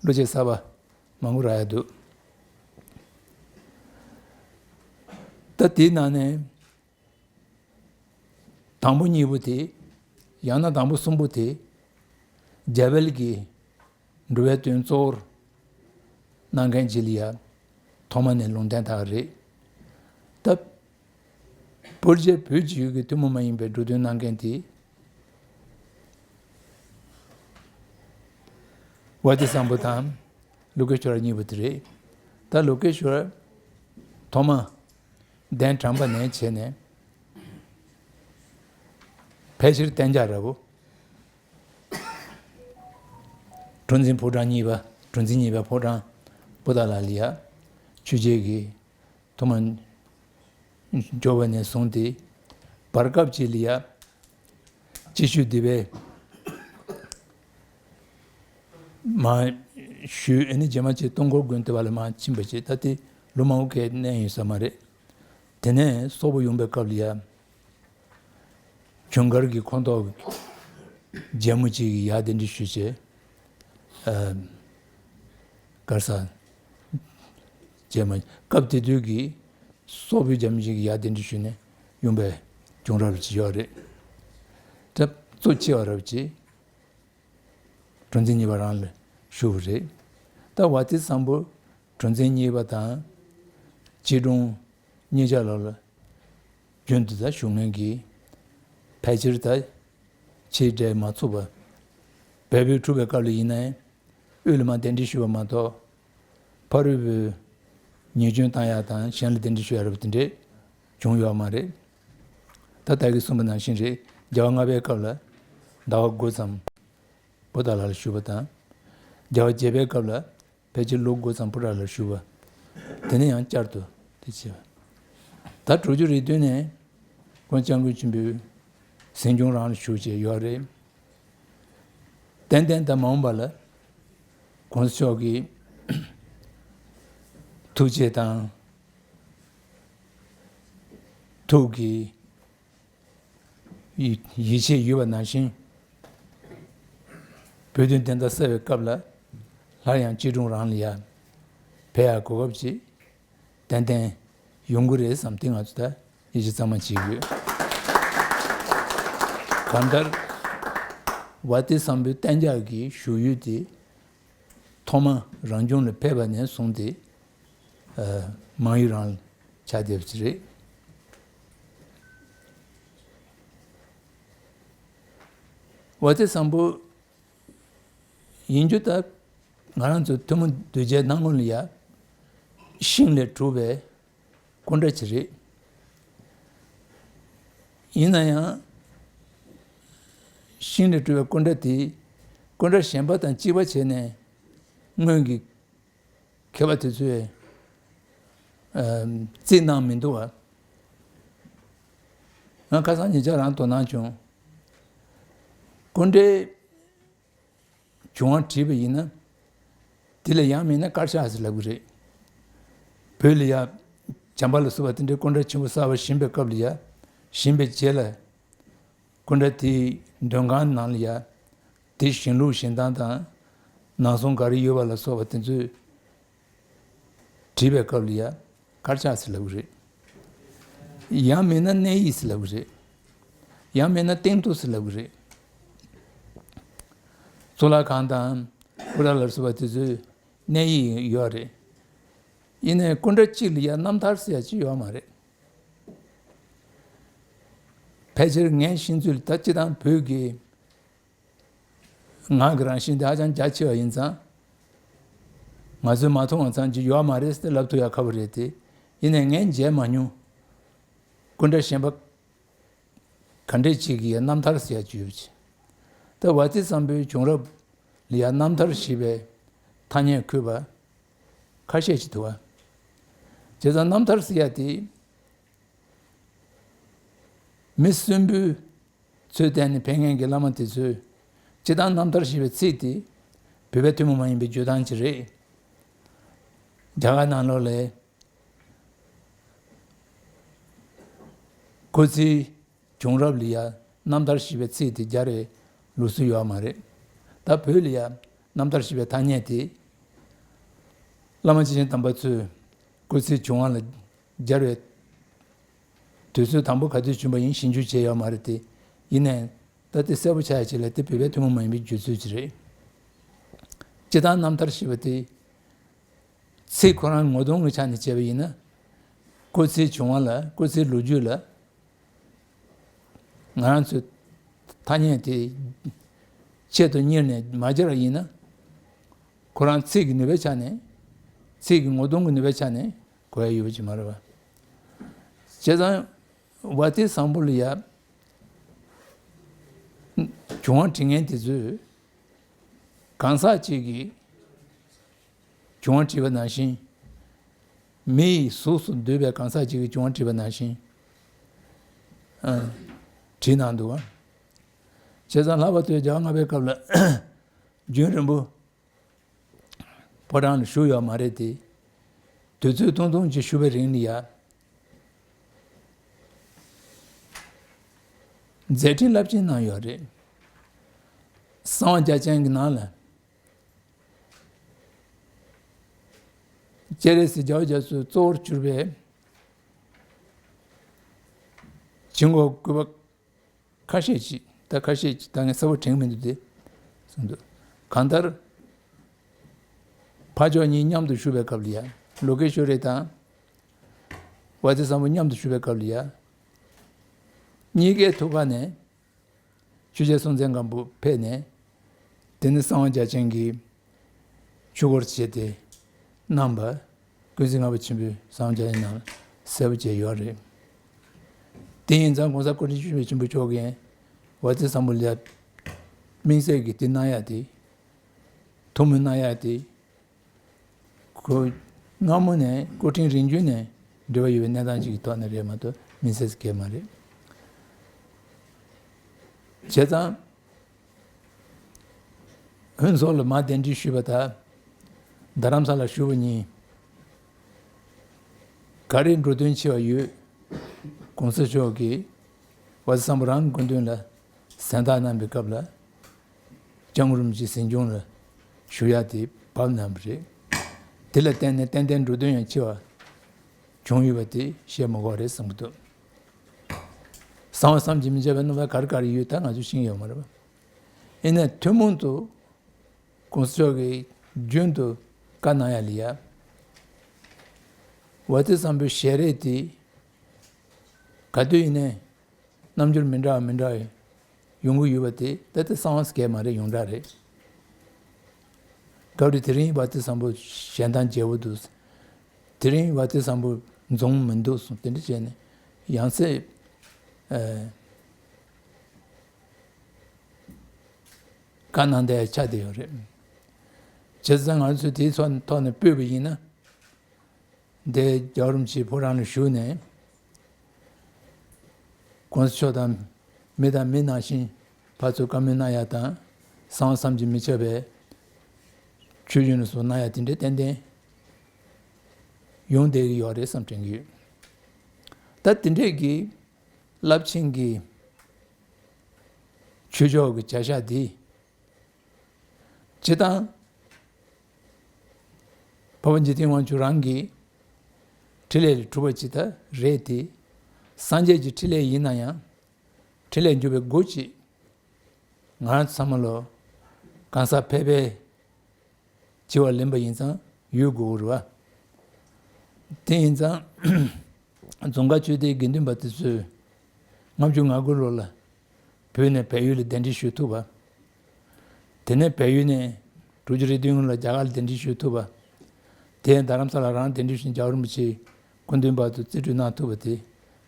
བློ་ཆེ་གསར་པ་མང་པོ་རག་ཡ་འདུག་ད་དེའི་ནང་ནས་དང་པོ་གཉིས་པོ་དེ། ཡང་ན་དང་པོ་གསུམ་པོ་དེ། རྒྱ་བལ་གྱི་འགྲོ་བའི་དོན་གཙོ་བོར་གནང་མཁན་ཅིག་ལ་ཡ་ཐོག་མ་ནས་ལུང་བསྟན་བཏང་བ་རེད། ད་བོད་རྒྱ་བོད་ཀྱི་ཡུལ་གྱི་ཐུན་མོང་མ་ཡིན་པའི་འགྲོ་དོན་གནང་མཁན་དེ། ཝ་ཏི་བཟང་པོ་དང་ལོ་ཀེ་ཤྭ་ར་གཉིས་པོ་དེ་རེད། ད་ལོ་ཀེ་ཤྭ་ར་ཐོག་མ་གདན་དྲངས་པ་ནས་བྱས་ནས་ཕལ་ཆེར་གཏན་འཇགས་འདྲ་བོ། གྲུ་འཛིན་ཕོ་བྲང་གཉིས་པ། གྲུ་འཛིན་གཉིས་པ་ཕོ་བྲང་པོ་ཏཱ་ལ་ལ་ཡ་ཆོས་རྒྱལ་གྱི་ཐོག་མ་འབྱོར་བ་ནས་བཟུང་སྟེ་བར་སྐབས་ཅིག་ལ་ཡ་སྤྱི་ཆོས་སྡེ་པའི་མར་ཞུས། ཨ་ནི་རྗེས་མ་ཅིག་སྟོང་འཁོར་དགོན་དེ་བ་ལ་མར་ཕྱིན་པ་ཅིག་ད་དེ་ལོ་མང་པོ་གས་གནས་ཡོད་ས་མ་རེད། དེ་ནས་སོག་པོ་ཡོང་པའི་སྐབས་ལ་ཡ། ཇུན་གར་གྱི་ཁོངས་གཏོགས་རྒྱལ་མོ་གཅིག་གིས་ཡར་གདན་འདྲེན་ཞུས་བྱས། ཨ། གར་ས་རྗེས་མ་སྐབས་དེ་དུས་ཀྱི་སོག་པོའི་རྒྱལ་མོ་གཅིག་གིས་ཡར་གདན་འདྲེན་ཞུས་ནས་ཡོང་པའི་བྱུང་རབས་ཅིག་ཡོད་རེད། ད་གཙོ་ཆེ་བ་རབ་ཅིག་གྲུ་འཛིན་གཉིས་པ་རང་ལ་ཞུ་བ་རེད། ད་ཝ་ཏི་བཟང་པོ་གྲུ་འཛིན་གཉིས་པ་དང་། སྐྱིད་གྲོང་གཉིས་ཆ་ལོ་ལ། རྒྱུན་དུ་ད་བཞུགས་མཁན་གྱི་ཕལ་ཆེར་ད་ཆེས་འབྲེལ་མ་ཚུགས་པ། བལ་པོའི་འཁྲུག་པའི་སྐབས་ལ་ཡིན་ནའི་དབུས་ལ་མར་གདན་འདྲེན་ཞུས་པ་མ་གཏོགས། ཕ་རོལ་པོའི་ཉེས་སྐྱོན་བཏང་ཡག་དང་གཞན་ལ་གདན་འདྲེན་ཞུ་ཡག་རབ་དེ་འདྲས་བྱུང་ཡོད་མ་རེད། ད་ད་གིན་གསུངས་པ་ནང་བཞིན་རེད། རྒྱལ་བ་ལྔ་པའི་སྐབས་ལ་ཟླ་བ་དགུ་ཙམ་པོ་ཏཱ་ལ་ལ་བཞུགས་པ་དང་། རྒྱལ་བ་བརྒྱད་པའི་སྐབས་ལ། ཕལ་ཆེར་ལོ་དགུ་ཙམ་པོ་ཏཱ་ལར་བཞུགས་པ། དེ་ནས་ཡང་བསྐྱར་དུ་དེ་བྱས་པ། ད་དྲུག་ཅུ་རེ་བདུན་ནས་༸གོང་ས་༸སྐྱབས་མགོན་ཆེན་པོས་གཟིམ་ཆུང་རང་ལ་བཞུགས་བྱས་ཡོད་རེད། ཏན་ཏན་ད་མ་འོངས་པ་ལ་༸གོང་ས་མཆོག་གི་ཐུགས་རྗེ་དང་། ཐུགས་ཀྱི་ཡིད་ཡིད་ཆེས་ཡོད་པ་ནང་བཞིན། བོད་དོན་བདེན་མཐའ་གསལ་བའི་སྐབས་ལ་སླར་ཡང་སྐྱིད་གྲོང་རང་ལ་ཡ་ཕེབས་ཡག་གོ་སྐབས་ཅིག་ཏན་ཏན་ཡོང་གི་རེད་བསམ་སྟེ་ང་ཚོ་ད་ཡིད་ཆེས་གཙང་མ་བྱེད་ཀྱི་ཡོད། གང་ལྟར་ཝ་ཏི་བཟང་པོའི་གཏན་འཇགས་ཀྱི་བཞུགས་ཡུལ་དེ་ཐོག་མ་རང་བྱུང་ལ་ཕེབས་པ་ནས་བཟུང་སྟེ། ཨ། མང་ཡུལ་རང་ལ་ཆགས་བསྡད་པ་ཅིག་རེད། ཝ་ཏི་བཟང་པོ་ཡིན་རྒྱུ་ད་ང་རང་ཚོ་ཐུན་མོང་གདུལ་བྱའི་སྣང་ངོ་ལ་ཡ་ཤིང་ལས་གྲུབ་པའི་སྐུ་འདྲ་ཅིག་རེད། ཡིན་ན་ཡང་ཤིང་ལས་གྲུབ་པའི་སྐུ་འདྲ་དེ་སྐུ་འདྲ་གཞན་པ་དང་གཅིག་པ་བྱས་ནས་སྔོན་གྱི་མཁས་པ་དེ་ཚོས་ཨ་རྩིས་གནང་མི་འདུག་བ། ང་ཁ་སང་ཉེ་ཆར་རང་དོ་སྣང་བྱུང་། སྐུ་འདྲའི་བྱུང་བ་བྲིས་པ་ཡིན་ན། དེ་ལ་ཡང་མིན་ན་དཀར་ཆག་ཟེར་ལབ་ཀྱི་རེད། བོད་ལ་ཡ་བྱམས་པ་ལ་སོགས་པ་དེ་འདྲའི་སྐུ་འདྲ་ཆེན་པོ་གསར་པ་བཞེངས་པའི་སྐབས་ལ་ཡ། བཞེངས་པའི་རྗེས་ལ། སྐུ་འདྲ་དེའི་མདུན་ཁང་ནང་ལ་ཡ། དེ་བཞེངས་ལུགས་བཞེངས་སྟངས་དང་། ནང་གསུང་ག་རེ་ཡོད་པ་ལ་སོགས་པ་དེ་ཚོས་བྲིས་པའི་སྐབས་ལ་ཡ། དཀར་ཆག་ཟེར་ལབ་ཀྱི་རེད། ཡང་མིན་ན་གནས་ཡིག་ཟེར་ལབ་ཀྱི་རེད། ཡང་མིན་ན་སྟེང་ཐོ་ཟེར་ལབ་ཀྱི་རེད། གཙུག་ལག་ཁང་དང་པུ་ར་ལ་སོགས་པ་དེ་ཚོའི་གནས་ཡིག་ཡོད་རེད། ཡིན་ནའི་སྐུ་འདྲ་གཅིག་ལ་ཡ་རྣམ་ཐར་ཟེར་ཡ་གཅིག་ཡོད་མ་རེད། ཕལ་ཆེར་ངས་ཤེས་ཚུལ་ད་སྤྱིར་བཏང་བོད་ཀྱི་ངག་གི་རང་བཞིན་དེ་ཧ་ཅང་རྒྱ་ཆེ་བ་ཡིན་ཙང་། ང་ཚོས་མ་མཐོང་བ་ཙམ་གྱིས་ཡོད་མ་རེད་ཟེར་ལབ་ཐུབ་ཡ་ཁག་པོ་རེད་དེ། ཡིན་ནའི་ངས་མཇལ་མ་མྱོང་། སྐུ་འདྲ་གཞན་པ་ག་འདྲས་ཅིག་གི་རྣམ་ཐར་ཟེར་ཡ་ཅིག་ཡོད་པ་ཅིག་ད་ཝ་ཏི་བཟང་པོའི་བྱུང་རབས་ལ་ཡ་རྣམ་ཐར་ཞེས་པའི་ཐ་སྙད་འཁོད་པ་ཁ་ཤས་ཅིག་འདུག་བ། བྱས་ཙང་རྣམ་ཐར་ཟེར་ཡ་དེ། མི་གསོན་པོའི་ཚུལ་བསྟན་ནས་ཕེབས་མཁན་གྱི་བླ་མ་དེ་ཚོས་སྤྱིར་བཏང་རྣམ་ཐར་ཞེས་པའི་ཚིག་དེ་བོད་པའི་ཐུན་མོང་མ་ཡིན་པའི་བརྗོད་སྟངས་ཅིག་རེད། རྒྱ་གར་ནང་ལོགས་ལ་སྐུ་ཚེའི་བྱུང་རབས་ལ་ཡ་རྣམ་ཐར་ཞེས་པའི་ཚིག་དེ་སྦྱར་བའི་ལུགས་སྲོལ་ཡོད་མ་རེད། ད་བོད་ལ་ཡ་རྣམ་ཐར་ཞེས་པའི་ཐ་སྙད་དེ་བླ་མ་སྐྱེས་ཆེན་དམ་པ་ཚོས་སྐུ་ཚེའི་བྱུང་བ་ལ་སྦྱར་བའི་དུས་ཚོད་དང་པོ་ག་དུས་བྱུང་བ་ཡིན་ཞིབ་འཇུག་བྱས་ཡོད་མ་རེད་དེ། ཡིན་ནའི་ད་དེ་གསལ་པོ་ཆགས་ཡ་ཅིག་ལ་དེ་བོད་པའི་ཐུན་མོང་མ་ཡིན་པའི་བརྗོད་ཚུལ་ཅིག་རེད། སྤྱིར་བཏང་རྣམ་ཐར་ཞེས་པ་དེ་ཚིག་ཁོ་རང་ངོ་གདོང་གི་ཆ་ནས་བྱས་པ་ཡིན་ན། སྐུ་ཚེའི་བྱུང་བ་ལ་སྐུ་ཚེའི་ལོ་རྒྱུས་ལ་ང་རང་ཚོས་ཐ་སྙད་དེ་ཆེད་དུ་གཉེར་ནས་མ་སྦྱར་བ་ཡིན་ན། ཁོ་རང་ཚིག་གི་ནུས་པའི་ཆ་ནས་ཚིག་གི་ངོ་གདོང་གི་ནུས་པའི་ཆ་ནས་གོ་ཡ་ཡོད་པ་ཅིག་མ་རེད་པ། བྱས་ཙང་། ཝ་ཏི་བཟང་པོ་ལ་ཡ་བྱུང་བ་འབྲི་མཁན་དེ་ཚོས་གང་ཟག་ཅིག་གི་བྱུང་བ་བྲིས་པ་ནང་བཞིན། མི་ཡི་གཟུགས་སུ་འདུས་པའི་གང་ཟག་ཅིག་གི་བྱུང་བ་བྲིས་པ་ནང་བཞིན། ཨ། བྲིས་གནང་འདུག་བ། བྱས་ཙང་ལྷག་པར་དུ་རྒྱལ་བ་ལྔ་པའི་སྐབས་ལ་རྒྱུན་རིང་པོ་ཕོ་བྲང་ལ་བཞུགས་ཡོད་མ་རེད་དེ། དུས་ཚོད་ཐུང་ཐུང་ཅིག་བཞུགས་པའི་རིང་ལ་ཡ། མཛད་འཕྲིན་རླབས་ཆེན་གནང་ཡོད་རེད། གསང་བ་རྒྱ་ཅན་གྱི་ནང་ལ། སྤྱན་རས་གཟིགས་རྒྱལ་བ་རྒྱ་མཚོའི་གཙོ་བོར་གྱུར་པའི་ཆོས་འཁོར་བསྐོར་བ་ཁ་ཤས་ཅིག་ད་ཁ་ཤས་ཅིག་ད་ངས་གསལ་པོ་དྲན་གྱི་མི་འདུག་སྟེ། གསུངས་འདུག་གང་ལྟར། ཕ་ཇོ་གཉིས་མཉམ་དུ་བཞུགས་པའི་སྐབས་ལ་ཡ། ལོ་ཀེ་ཤྭ་རི་དང་། ཝ་ཏི་བཟང་པོ་མཉམ་དུ་བཞུགས་པའི་སྐབས་ལ་ཡ། གཉིས་ཀའི་ཐུགས་ཀ་ནས། ཆོས་རྒྱལ་སྲོང་བཙན་སྒམ་པོ་ཕེབས་ནས། དེ་ནི་གསང་བ་རྒྱ་ཅན་གྱི་ཆོས་སྐོར་བྱས་ཏེ་གནང་བ། ཀུན་གཟིགས་ལྔ་པ་ཆེན་པོས་གསང་བ་རྒྱ་ཅན་ནང་གསལ་པོ་བྱས་ཡོད་རེད། དེ་ཡིན་ཙང་གོང་ས་སྐུ་ཕྲེང་བཅུ་བཞི་པའི་ཆེན་པོ་མཆོག་གིས་ཝ་ཏི་བཟང་པོ་ལ་དམིགས་བསལ་གྱི་དེ་གནང་ཡ་དེ། ཐུགས་སྨོན་གནང་ཡ་དེ། ཁོ་སྔ་མོ་ནས་སྐུ་ཕྲེང་རིམ་བྱོན་ནས་འབྲེལ་བ་ཡོད་པའི་གནས་སྟངས་ཅིག་གི་ཐོག་ནས་རེད་མ་གཏོགས་མི་སེར་གྱི་མ་རེད། བྱས་ཙང་། ཧུན་སོག་ལ་མར་གདན་འདྲེན་ཞུས་པ་དང་། རྡ་རམ་ས་ལ་བཞུགས་པ་གཉིས། ག་རེ་འགྲོ་དོན་ཆེ་བ་ཡོད། གོང་ས་མཆོག་གིས་ཝ་ཏི་བཟང་པོ་རང་གི་སྐུ་མདུན་ལ་གཟེངས་རྟགས་གནང་པའི་སྐབས་ལ། ལྕང་སྐུ་རིན་པོ་ཆེའི་གཟིམ་ཆུང་ལ་བཞུགས་ཡག་དེ་བབས་གནང་བ་རེད། དེ་ལ་བརྟེན་ནས་ཏན་ཏན་འགྲོ་དོན་ཡང་ཆེ་བ་བྱུང་ཡོད་པ་དེ་བཤད་མི་དགོས་རེད་བསམ་གྱི་འདུག་གསང་བ་བསམ་གྱིས་མི་ཁྱབ་པའི་རྣམ་པ་ག་རེ་ག་རེ་ཡོད་ད་ང་ཚོས་ཤེས་ཀྱི་ཡོད་མ་རེད་པ། ཡིན་ནའི་ཐུན་མོང་དུ་གོང་ས་མཆོག་གིས་རྒྱུན་དུ་བཀའ་གནང་ཡ་ལ་ཡ། ཝ་ཏི་བཟང་པོའི་ཞལ་རས་དེ་ག་དུས་ཡིན་ནའི། རྣམ་འགྱུར་མི་འདྲ་བ་མི་འདྲ་བ་ཡོང་གི་ཡོད་པ་དེ་ད་ལྟ་གསང་བ་ཟེར་མཁན་མ་རེད། ཡོངས་གྲགས་རེད། སྐབས་རེ་དེ་རིང་ཝ་ཏི་བཟང་པོ་ཞལ་མདངས་རྒྱས་པོ་འདུག་དེ་རིང་ཝ་ཏི་བཟང་པོ་འཛུམ་མི་འདུག་གསུངས་དེ་འདྲ་བྱས་ནས་ཡང་སེ། ཨ། བཀའ་གནང་བསྡད་ཆགས་བསྡད་ཡོད་རེད། བྱས་ཙང་ང་ཚོས་དེའི་ཐོག་ནས་སྤོས་པ་ཡིན་ན། འདིར་རྒྱལ་བ་རིན་པོ་ཆེའི་ཕོ་བྲང་ལ་བཞུགས་ནས། གོང་ས་མཆོག་དང་མི་དང་མི་ནང་བཞིན་ཕར་ཚུར་བཀའ་མོལ་གནང་ཡ་དང་། གསང་བ་བསམ་གྱིས་མི་ཁྱབ་པའི་ཆོས་རྒྱུན་ལ་སོགས་གནང་ཡ་དེ་འདྲ་ཏན་ཏན་ཡོང་བསྡད་ཀྱི་ཡོད་རེད་བསམ་དྲན་གྱི་ཡོད། ད་དེ་འདྲས་ཀྱི་རླབས་ཆེན་གྱི་ཆོས་ཕྱོགས་ཀྱི་བྱ་གཞག་འདི། སྤྱིར་བཏང་། འཕགས་པ་འཇིག་རྟེན་དབང་ཕྱུག་རང་གི་འཕྲིན་ལས་ལས་གྲུབ་པ་ཅིག་ད་རེད་དེ། སངས་རྒྱས་ཀྱི་འཕྲིན་ལས་ཡིན་ན་ཡང་། འཕྲིན་ལས་འཇུག་པའི་སྒོ་ཅིག་ང་རང་ཚང་མ་ལོ། གང་ཟག་ཕལ་པའི་བྱ་བ་ལེན་པ་ཡིན་ཙང་ཡོད་དགོས་རེད་བ། དེ་ཡིན་ཙང་། རྫོང་དཀར་ཆོས་སྡེའི་དགེ་འདུན་པ་དེ་ཚོས་ལྔ་བཅུ་ང་དགུ་ལོ་ལ་བོད་ནས་བལ་ཡུལ་ལ་གདན་འདྲེན་ཞུ་ཐུབ་པ། དེ་ནས་བལ་ཡུལ་ནས་དྲུག་ཅུ་རེ་བདུན་ལ་རྒྱ་གར་ལ་གདན་འདྲེན་ཞུ་ཐུབ་པ། དེ་རྡ་རམ་ས་ལ་རང་གདན་འདྲེན་ཞུ་རྒྱལ་བ་རིན་པོ་ཆེའི་སྐུ་མདུན་བར་དུ་རྩིས་སྤྲོད་གནང་ཐུབ་པ་དེ།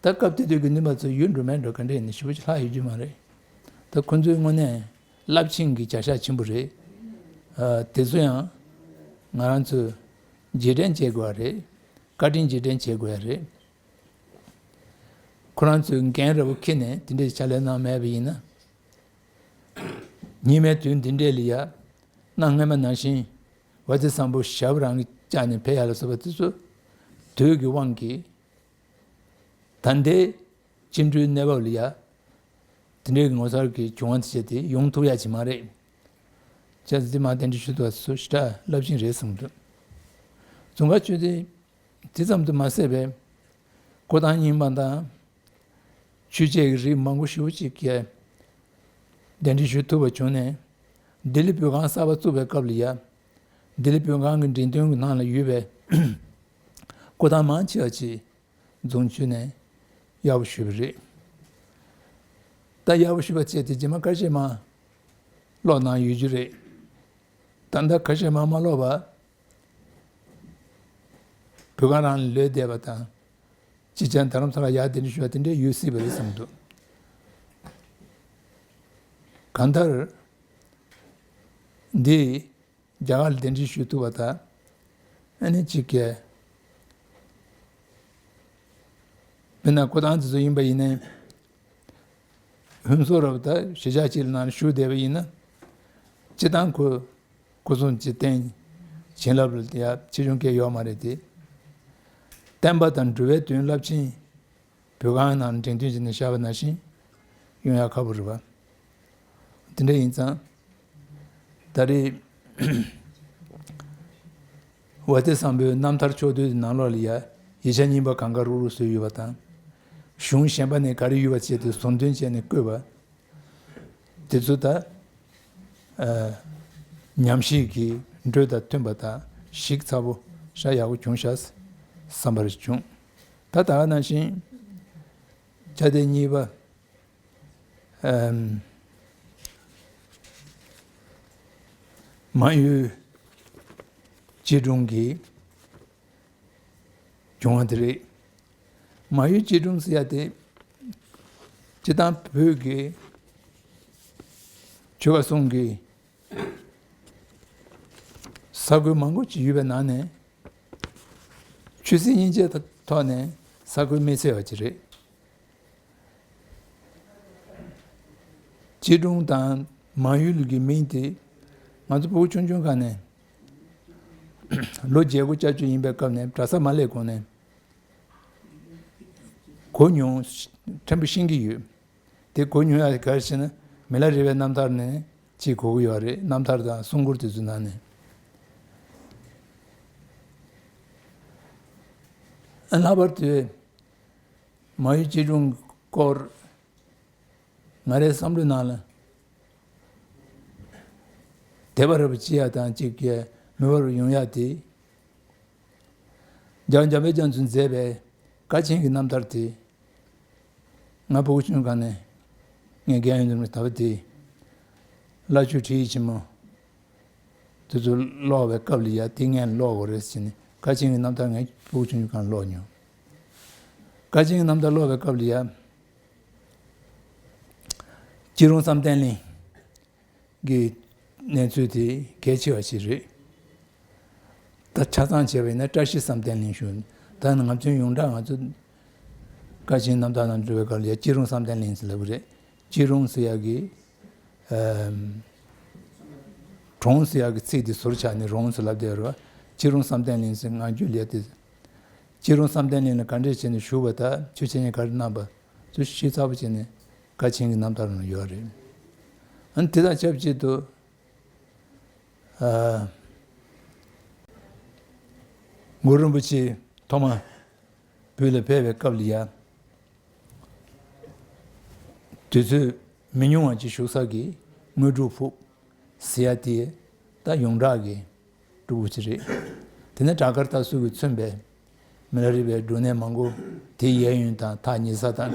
ད་སྐབས་དེ་དུས་དགེ་འདུན་པ་ཚོ་ཡུལ་འགྲོ་མེད་འགྲོ་ག་འདྲ་ཡིན་ན་ཞེ་པོ་ཅིག་ལྷག་ཡོད་རྒྱུ་མ་རེད། ད་ཁོ་ཚོའི་དངོས་གནས་རླབས་ཆེན་གྱི་བྱ་གཞག་ཆེན་པོ་རེད། ཨ། དེ་ཚོ་ཡང་ང་རང་ཚོས་རྗེས་དྲན་བྱེད་དགོས་པ་རེད། བཀའ་དྲིན་རྗེས་དྲན་བྱེད་དགོས་པ་རེད། ཁོ་རང་ཚོས་འགན་རེ་བོ་འཁྱེར་ནས་དེ་འདྲའི་ཕྱག་ལས་གནང་མེད་པ་ཡིན་ན། ཉི་མའི་དུས་འདི་འདྲའི་ལ་ཡ། གནའ་སྔ་མ་ནང་བཞིན་ཝ་ཏི་བཟང་པོ་ཞབས་རང་གིས་བཅག་ནས་ཕེབས་ཡ་ལ་སོགས་པ་དེ་ཚོ་དུས་ཀྱི་དབང་གིས། ད་ལྟའི་བཅིངས་འགྲོལ་གནས་བབ་ལ་ཡ། དེ་འདྲའི་ངོ་མཚར་གྱི་བྱུང་བ་དེ་བྱས་ཏེ་ཡོང་ཐུབ་ཡ་ཅིག་མ་རེད། བྱས་ཙང་དེ་མ་གདན་འདྲེན་ཞུ་ཐུབ་པ་སུ་ཞེ་དྲག་རླབས་ཆེན་རེད་བསམ་འདུག་རྫོང་དཀར་ཆོས་སྡེ་དེ་ཙམ་དུ་མ་ཟད་པའི་ཀོ་ཐང་རྙིང་པ་དང་ཆོས་བྱེད་ཀྱི་རིགས་མང་པོ་ཞེ་པོ་ཅིག་གིས་གདན་འདྲེན་ཞུ་ཐུབ་པ་བྱུང་ནས། ལྡི་ལི་བོད་ཁང་གསར་པ་བཙུགས་པའི་སྐབས་ལ་ཡ། ལྡི་ལི་བོད་ཁང་གི་འགྲེམས་སྟོན་གྱི་ནང་ལ་ཡོད་པའི་ཀོ་ཐང་མང་ཆེ་བ་ཅིག་རྫོང་ཆུང་ནས་གཡར་པོ་ཞུས་པ་རེད། ད་གཡར་པོ་ཞུས་པ་བྱས་ཏེ་རྗེས་མ་ཁ་ཤས་མར་ལོག་གནང་ཡོད་རྒྱུ་རེད། ད་ལྟ་ཁ་ཤས་མར་མ་ལོག་པ། བོད་ཁང་རང་ལ་ལུས་བསྡད་པ་དང་། ཅིག་ཅར་རྡ་རམ་ས་ལ་ཡར་གདན་འདྲེན་ཞུ་བ་དེ་འདྲ་ཡོད་སྲིད་པ་རེད་བསམ་འདུག་གང་ལྟར། འདི། རྒྱ་གར་ལ་གདན་འདྲེན་ཞུ་ཐུབ་པ་དང་། ཨ་ནི་གཅིག་གིས། དཔེར་ན་ཀོ་ཐང་དེ་ཚོ་ཡིན་པ་ཡིན་ནའི། ཧུན་སུར་རབ་ད་གཞིས་ཆགས་གཅིག་ལ་ནང་བཞུགས་བསྡད་པ་ཡིན་ན། སྤྱིར་བཏང་ཁོ་སྐུ་སྲུང་གཅིག་བསྟེན། བྱིན་རླབས་ལ་ཡ་ཆེ་ཆུང་གང་ཡོད་མ་རེད་དེ། བསྟན་པ་དང་འགྲོ་བའི་དོན་རླབས་ཆེན། བོད་ཁང་ནང་འགྲེམས་སྟོན་བྱས་ནས་བཞག་པ་ནང་བཞིན་ཡོང་ཡག་ཁག་པོ་རེད་པ། དེ་འདྲ་ཡིན་ཙང་། ད་རེས་ཝ་ཏི་བཟང་པོའི་རྣམ་ཐར་ཕྱོགས་བསྡུས་ཀྱི་ནང་ལོགས་ལ་ཡ། ཡིག་ཆ་རྙིང་པ་གང་ག་རུག་རུག་བཟོས་ཡོད་པ་དང་། གཞུང་གཞན་པ་ནས་ག་རེ་ཡོད་པ་བྱས་ཏེ་ཟུར་འདོན་བྱས་ནས་བཀོད་པ། དེ་ཚོ་ད། ཨ། ཉམས་ཞིབ་ཀྱི་འགྲོས་དང་མཐུན་པ་དང་ཞིབ་ཚགས་པོ་ཞེ་དྲག་ཡག་པོ་བྱུང་ཤག་བསམ་པ་རེ་བྱུང་། ད་ད་ག་ནང་བཞིན་ཕྱག་དེབ་གཉིས་པ། ཨམ། མང་ཡུལ་སྐྱིད་གྲོང་གི་བྱུང་བ་དེ་རེད། མང་ཡུལ་སྐྱིད་གྲོང་ཟེར་ཡ་དེ། སྤྱིར་བཏང་བོད་ཀྱི་ཆོལ་ཁ་གསུམ་གྱི་ས་ཁུལ་མང་པོ་ཅིག་ཡོད་པའི་ནང་ནས། ཆོས་སྲིད་གཉིས་ཆའི་ཐོག་ནས་ས་ཁུལ་དམིགས་བསལ་བ་ཅིག་རེད། སྐྱིད་གྲོང་དང་མང་ཡུལ་གྱི་མིང་དེ། ང་ཚོ་ཕྲུ་གུ་ཆུང་ཆུང་སྒང་ནས། ལོ་བརྒྱད་དགུ་ལྕགས་ཀྱུ་ཡིན་པའི་སྐབས་ནས་གྲྭ་ས་མ་སླེབས་གོང་ནས་གོ་མྱོང་། ཕྲན་བུ་ཤེས་ཀྱི་ཡོད། དེ་གོ་མྱོང་ཡ་ག་རེ་ཟེར་ན། མི་ལ་རས་པའི་རྣམ་ཐར་ནས་ཅིག་གོ་གི་ཡོད་རེད། རྣམ་ཐར་དང་གསུང་མགུར་དེ་ཚོའི་ནང་ནས། ཨ། ལྷག་པར་དུ་མང་ཡུལ་སྐྱིད་གྲོང་སྐོར། ང་རའི་བསམ་བློའི་ནང་ལ་དད་པ་རེ་བ་སྐྱེ་ཡ་དང་གཅིག་གི་མོས་པ་རེ་ཡོང་ཡ་དེ། རྒྱལ་བ་འཇམ་དཔལ་རྒྱ་མཚོས་མཛད་པའི་ཀ་ཆེན་གྱི་རྣམ་ཐར་དེ། ང་ཕྲུ་གུ་ཆུང་སྒང་ནས་ངས་རྒན་ཡོལ་དུས་ནས་ད་བར་དེ་བླ་མཆོད་ཁྲིད་ཡིག་ཆེན་མོ་དེ་ཚོ་ཀློག་པའི་སྐབས་ལ་ཡ། དེ་ངས་ཀློག་དགོས་རེད་ཟེར་ནས། ཀ་ཆེན་གྱི་རྣམ་ཐར་ངས་ཕྲུ་གུ་ཆུང་ཆུང་སྒང་ཀློག་མྱོང་། ཀ་ཆེན་གྱི་རྣམ་ཐར་ཀློག་པའི་སྐབས་ལ་ཡ། སྐྱིད་གྲོང་བསམ་གཏན་གླིང་གི་གནས་ཚུལ་དེ་གལ་ཆེ་བ་ཞིག་རེད། ད་ཆ་ཚང་བྱས་པ་ཡིན་ན་བཀྲ་ཤིས་བསམ་གཏན་གླིང་ཞུ། ད་ང་ཚོའི་ཡོངས་གྲགས་ང་ཚོ་ཀ་ཆེན་རྣམ་ཐར་ནང་འགྲོ་བའི་སྐབས་ལ་ཡ། སྐྱིད་གྲོང་བསམ་གཏན་གླིང་ཟེར་ལབ་ཀྱི་རེད། སྐྱིད་གྲོང་ཟེར་ཡག་གི། ཨམ། གྲོང་ཟེར་ཡག་གི་ཚིག་དེ་ཟུར་ཆག་ནས་གྲོང་ཟེར་ལབ་བསྡད་ཡོད་རེད་པ། སྐྱིད་གྲོང་བསམ་གཏན་གླིང་ཟེར་ངག་རྒྱུན་ལ་ཡ་དེ། སྐྱིད་གྲོང་བསམ་གཏན་གླིང་ལ་ག་འདྲས་བྱས་ནས་བཞུགས་པ་དང་ཆོས་འཆད་ཉན་ག་རེ་གནང་བ་ཚོ་ཞིབ་ཚགས་པོ་བྱས་ནས་ཀ་ཆེན་གྱི་རྣམ་ཐར་ནང་ཡོད་རེད། ཨ་ནི་དེ་དང་ཆབས་ཅིག་ཏུ། ཨ། གུ་རུ་རིན་པོ་ཆེ་ཐོག་མ་བོད་ལ་ཕེབས་པའི་སྐབས་ལ་ཡ། དུས་ཚོད་མི་ཉུང་བ་ཅིག་བཞུགས་ས་གི་དངོས་གྲུབ་ཕུག་ཟེར་ཡ་དེ་ད་ཡོངས་གྲགས་ཀྱི་སྤྲུལ་སྐུ་ཅིག་རེད། དེ་ནས་བྲག་དཀར་རྟ་སུལ་གྱིས་མཚོན་པའི་མི་ལ་རས་པའི་འབྲུ་གནས་མང་པོ་དེའི་གཡས་གཡོན་དང་ཐག་ཉེ་ས་དང་།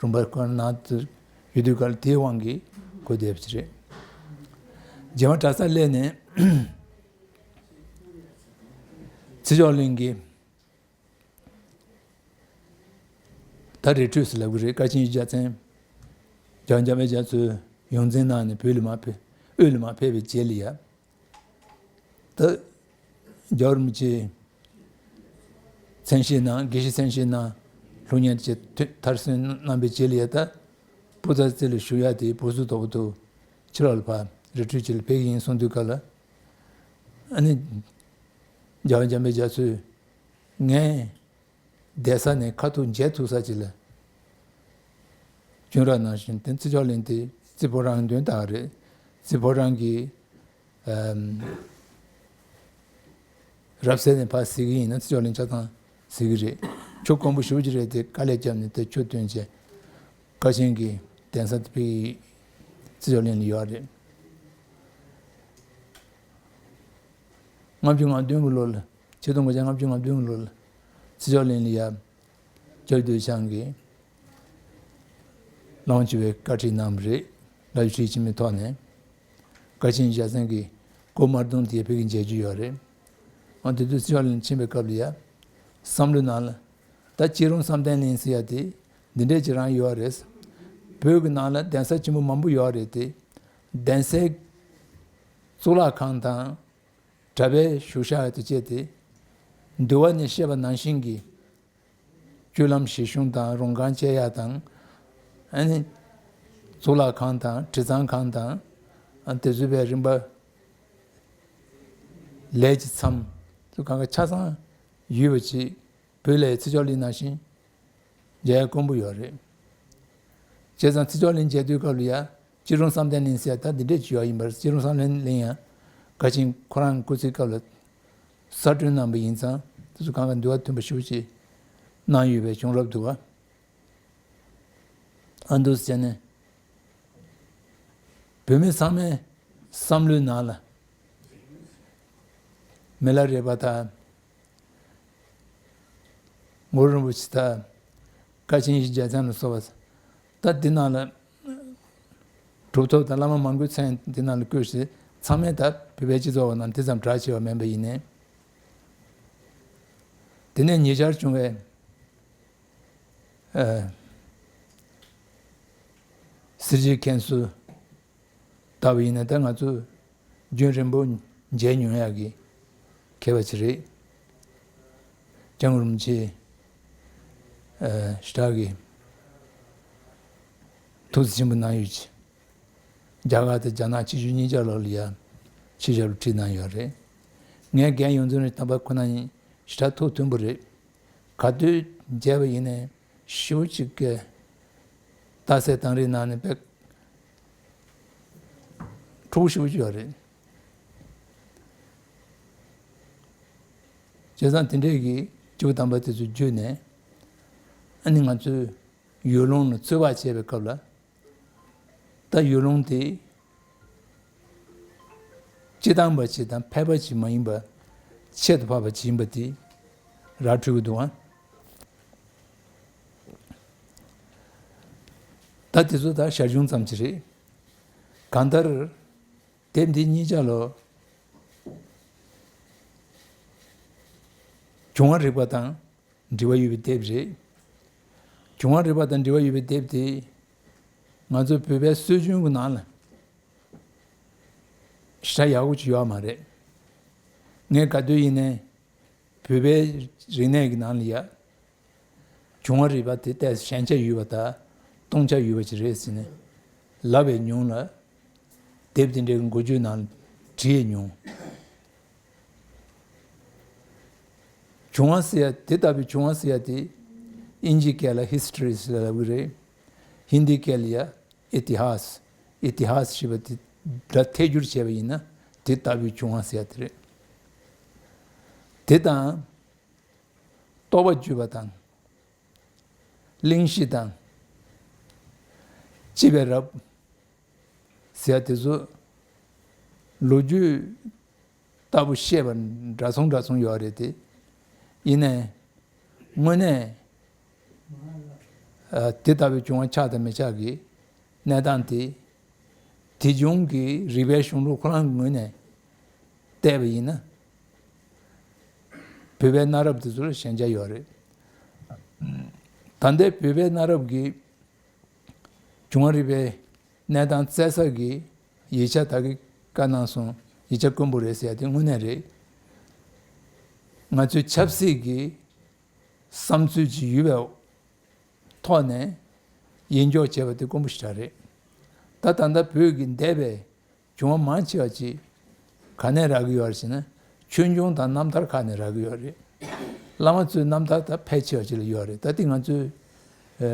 རུམ་པ་ཁོ་ན་ནང་དུ་ཡོད་དུས་སྐབས་དེའི་དབང་གིས་གོ་བསྡད་པ་ཅིག་རེད། རྗེས་མ་གྲྭ་སར་སླེབས་ནས་ཚེ་མཆོག་གླིང་གི། ད་རི་ཁྲོད་ཟེར་ལབ་ཀྱི་རེད། ཀ་ཆེན་གཡུལ་རྒྱལ་མཚན། རྒྱལ་བ་འཇམ་དཔལ་རྒྱ་མཚོས་ཡོངས་འཛིན་གནང་ནས་བོད་ལ་མར་ཕེབས། དབུས་ལ་མར་ཕེབས་པའི་རྗེས་ལ་ཡ། ད་རྒྱལ་བ་རིན་པོ་ཆེ་མཚན་བཞེས་གནང་། དགེ་བཤེས་མཚན་བཞེས་གནང་། ལྷུང་བཟེད་ཅིག་མཐར་སོན་གནང་བའི་རྗེས་ལ་ཡ་ད་པུ་ཏ་རྩེ་ལ་བཞུགས་ཡ་དེ་བུ་གསོ་དོ་བོ་དུ་ཕྱི་ལོགས་ལ་ཕར་རི་ཁྲོད་ཅིག་ལ་ཕེབས་ཀྱི་ཡིན་གསུངས་དུས་སྐབས་ལ། ཨ་ནི་རྒྱལ་བ་འཇམ་དཔལ་རྒྱ་མཚོས་ངས་བསྡད་ས་ནས་ཁ་ཐུག་མཇལ་ཐུབ་ས་ཅིག་ལ་བྱོན་རོགས་གནང་ཞུས་ནས། དེ་ཚེ་མཆོག་གླིང་དེ་རྩེ་ཕོ་བྲང་མདུན་དག་རེད། རྩེ་ཕོ་བྲང་གི་ཨམ། རབ་གསལ་ནས་ཕར་གཟིགས་ཀྱི་ཡིན་ན་ཚེ་མཆོག་གླིང་ཆ་ཚང་གཟིགས་ཀྱི་རེད། ཆུ་དཀོན་པོ་ཞེ་པོ་ཅིག་རེད་དེ། དཀའ་ལས་བརྒྱབ་ནས་དེ་ཆུ་བཏོན་བྱས་ཀ་ཆེན་གྱི་གདན་ས་དེ་ཕ་གི་ཚེ་མཆོག་གླིང་ལ་ཡོད་རེད། ལྔ་བཅུ་ང་བདུན་གྱི་ལོ་ལ། ཆིག་སྟོང་དགུ་བརྒྱ་ལྔ་བཅུ་ང་བདུན་གྱི་ལོ་ལ་ཚེ་མཆོག་གླིང་ལ་ཡ་སྐྱབས་རྗེ་རྡོ་རྗེ་འཆང་གིས་ལོངས་སྤྱོད་པའི་བཀའ་ཁྲིད་གནང་བ་རེད། ལ་ཡུལ་ཁྲིད་ཕྱིན་པའི་ཐོག་ནས་ཀ་ཆེན་རྒྱལ་མཚན་གྱིས་སྒོ་དམར་གདུང་དེ་ཕ་གི་མཇལ་རྒྱུ་ཡོད་རེད། འོ་དེ་དུས་ཚེ་མཆོག་གླིང་ཕྱིན་པའི་སྐབས་ལ་ཡ་བསམ་བློའི་ནང་ལ་ད་སྐྱིད་རོང་བསམ་གཏན་གླིང་ཟེར་ཡ་དེ་འདི་འདྲས་ཅིག་རང་ཡོད་རེད། བོད་ཀྱི་ནང་ལ་གདན་ས་ཆེན་པོ་མང་པོ་ཡོད་རེད་དེ། གདན་སའི་གཙུག་ལག་ཁང་དང་། གྲྭ་པའི་བཞུགས་ཤག་དེ་བཅས་ཏེ། འདུལ་བ་ནས་བཤད་པ་ནང་བཞིན་གྱི་སྤྱོད་ལམ་བཞེས་གཞུང་དང་རོང་ཁང་བཅས་ཡ་དང་། ཨ་ནི་གཙུག་ལག་ཁང་དང་དྲི་གཙང་ཁང་དང་། ཨ་དེ་ཚོའི་བའི་རིམ་པ་ལས་ཀྱི་མཚམས་སུ་གང་ག་ཆ་ཚང་ཡོད་པ་ཅིག་བོད་ལ་ཚེ་མཆོག་གླིང་ནང་བཞིན་མཇལ་ཡ་དཀོན་པོ་ཡོད་རེད། བྱས་ཙང་ཚེ་མཆོག་གླིང་མཇལ་དུས་སྐབས་ལ་ཡ་སྐྱིད་རོང་བསམ་གཏན་གླིང་ཟེར་ཡ་ད་འདི་འདྲས་ཅིག་ཡོད་ཡིན་པར། སྐྱིད་རོང་བསམ་གཏན་གླིང་ཡང་ཀ་ཆེན་ཁོ་རང་སྐུ་ཚེའི་སྐབས་ལ་གསར་སྐྲུན་གནང་བ་ཡིན་ཙང་། དེ་ཚོ་གང་ག་འདུལ་བ་མཐུན་པ་ཞེ་པོ་ཅིག་གནང་ཡོད་པའི་བྱུང་རབས་འདུག་བ། ཨ་འདུག་ཟེར་ནས་བོད་མི་ཚང་མའི་བསམ་བློའི་ནང་ལ་མི་ལ་རས་པ་དང་། གུ་རུ་རིན་པོ་ཆེ་དང་། ཀ་ཆེན་ཡེ་ཤེས་རྒྱལ་མཚན་ལ་སོགས་པ། ད་འདི་ནང་ལ་གྲུབ་ཐོབ་དང་བླ་མ་མང་པོའི་མཚན་འདི་ནང་ལ་བཀོད་ཞིང་། ཚང་མས་ད་བོད་པའི་སྤྱི་ཚོགས་ནང་དེ་ཙམ་གྲགས་ཆེ་བ་མིན་པ་ཡིན་ནའི། དེ་ནས་ཉེ་ཆར་བྱུང་བའི་ཨ་སེར་བྱེས་མཁན་ཟུར་ལྟ་བུ་ཡིན་ན། ད་ང་ཚོ་རྒྱུན་རིང་པོ་མཇལ་མྱོང་ཡག་གི་མཁས་པ་ཅིག་རེད། སྐྱབས་མགོན་རིན་པོ་ཆེ་ཨ་ཞེ་དྲག་གི་ཐུགས་རྗེ་ཆེན་པོ་གནང་ཡོད་ཅིག་རྒྱ་གར་དང་རྒྱ་ནག་ཆིག་སྟོང་གཉིས་བརྒྱ་ལོ་ལ་ཡ་ཆོས་ཞབས་ཁྲིད་གནང་ཡོད་རེད། ངའི་རྒན་ཡོངས་འཛིན་རིན་པོ་ཆེ་དམ་པ་ཁོ་ན་ཡིན། ཞེ་དྲག་ཐུགས་མཐུན་པོ་རེད། ག་དུས་མཇལ་བ་ཡིན་ནའི་ཞེ་པོ་ཅིག་གི་རྟགས་གསལ་དང་རིགས་གནང་ནས་དཔེ་ཁྲོ་བོ་ཞེ་པོ་ཅིག་ཡོད་རེད། བྱས་ཙང་དེ་འདྲས་ཀྱི་སྐྱེས་བུ་དམ་པ་དེ་ཚོ་བརྒྱུད་ནས། ཨ་ནི་ང་ཚོས་ཡུལ་ལུང་ལ་འཚོ་བ་བྱེད་པའི་སྐབས་ལ། ད་ཡུལ་ལུང་དེ་སྤྱི་དམ་པ་ཅིག་དང་ཕལ་པ་ཅིག་མ་ཡིན་པ་ཁྱད་དུ་འཕགས་པ་ཅིག་ཡིན་པ་དེ་ར་འཕྲོད་ཀྱི་འདུག་ཨང་། ད་དེ་ཚོ་ད་ཞར་བྱུང་ཙམ་ཅིག་རེད། གང་ལྟར་དེབ་འདི་གཉིས་ཆ་ལོ་བྱུང་བ་རིག་པ་དང་འབྲེལ་བ་ཡོད་པའི་དེབ་རེད། བྱུང་བ་རིག་པ་དང་འབྲེལ་བ་ཡོད་པའི་དེབ་དེ་ང་ཚོ་བོད་པའི་སྲོལ་རྒྱུན་གྱི་ནང་ལ་ཞེ་དྲག་ཡག་པོ་ཅིག་ཡོད་མ་རེད། ངས་ག་དུས་ཡིན་ནའི་བོད་པའི་རིག་གནས་ཀྱི་ནང་ལ་ཡ། བྱུང་བ་རིག་པ་དེ་ཏོག་ཙམ་ཞན་ཆ་ཡོད་པ་དང་སྟོང་ཆ་ཡོད་པ་ཅིག་རེད་ཟེར་ནས་ལབ་པའི་མྱོང་ལ། དེབ་དེ་འདྲའི་འགོ་བརྗོད་ནང་བྲིས་མྱོང་། བྱུང་བ་ཟེར་ཡ་དེ་ལྟ་བུའི་བྱུང་བ་ཟེར་ཡ་དེ་དབྱིན་ཇི་སྐད་ལ་ཧི་སི་ཊོ་རི་ཟེར་ལབ་ཀྱི་རེད། ཧིན་དི་སྐད་ལ་ཡ་ཨི་ཏི་ཧཱས། ཨི་ཏི་ཧཱས་ཞེས་པ་དེ་སྒྲ་ཐད་སྒྱུར་བྱས་པ་ཡིན་ན་དེ་ལྟ་བུའི་བྱུང་བ་ཟེར་ཡ་དེ་རེད། དེ་དང་། རྟོགས་པ་བརྗོད་པ་དང་། གླེང་གཞི་དང་། ལྕེ་བའི་རབ་ཟེར་ཡ་དེ་ཚོ་ལོ་རྒྱུས་ལྟ་བུ་བཤད་པ་འདྲ་མཚུངས་འདྲ་མཚུངས་ཡོད་རེད་དེ། ཡིན་ནའི་དངོས་གནས་ཨ་དེ་ལྟ་བུའི་བྱུང་བ་ཆགས་དང་མི་ཆགས་ཀྱི་གནས་སྟངས་དེ། དེ་བྱུང་གི་རིག་པའི་གཞུང་ལུགས་ཁོ་རང་གི་ངོས་ནས་བལྟས་པ་ཡིན་ན། བོད་པའི་གནའ་རབས་དེ་ཚོ་ལ་ཞན་ཆ་ཡོད་རེད། ད་ལྟའི་བོད་པའི་གནའ་རབས་ཀྱི་བྱུང་བ་རིག་པའི་གནས་སྟངས་བཙལ་ས་ཀྱི་ཡིག་ཆ་ད་གིན་བཀའ་གནང་སོང་། ཡིག་ཆ་དཀོན་པོ་རེད་ཟེར་ཡ་དེ་དངོས་གནས་རེད། ང་ཚོའི་ཆབ་སྲིད་ཀྱི་བསམ་ཚུལ་ཅིག་ཡོད་པའི་ ཐོག་ནས་ཡིད་འཇོག་བྱས་པ་དེ་དཀོན་པོ་ཞེ་དྲག་རེད། ད་ད་ལྟ་བོད་ཀྱི་འདས་པའི་བྱུང་བ་མང་ཆེ་བ་ཅིག་ག་ནས་རག་གི་ཡོད་རེད་ཟེར་ན། ཆོས་འབྱུང་དང་རྣམ་ཐར་ཁག་ནས་རག་གི་ཡོད་རེད། བླ་མ་ཚོའི་རྣམ་ཐར་ད་ཕལ་ཆེ་བ་ཅིག་ལ་ཡོད་རེད། ད་དེ་ང་ཚོས་ཨ་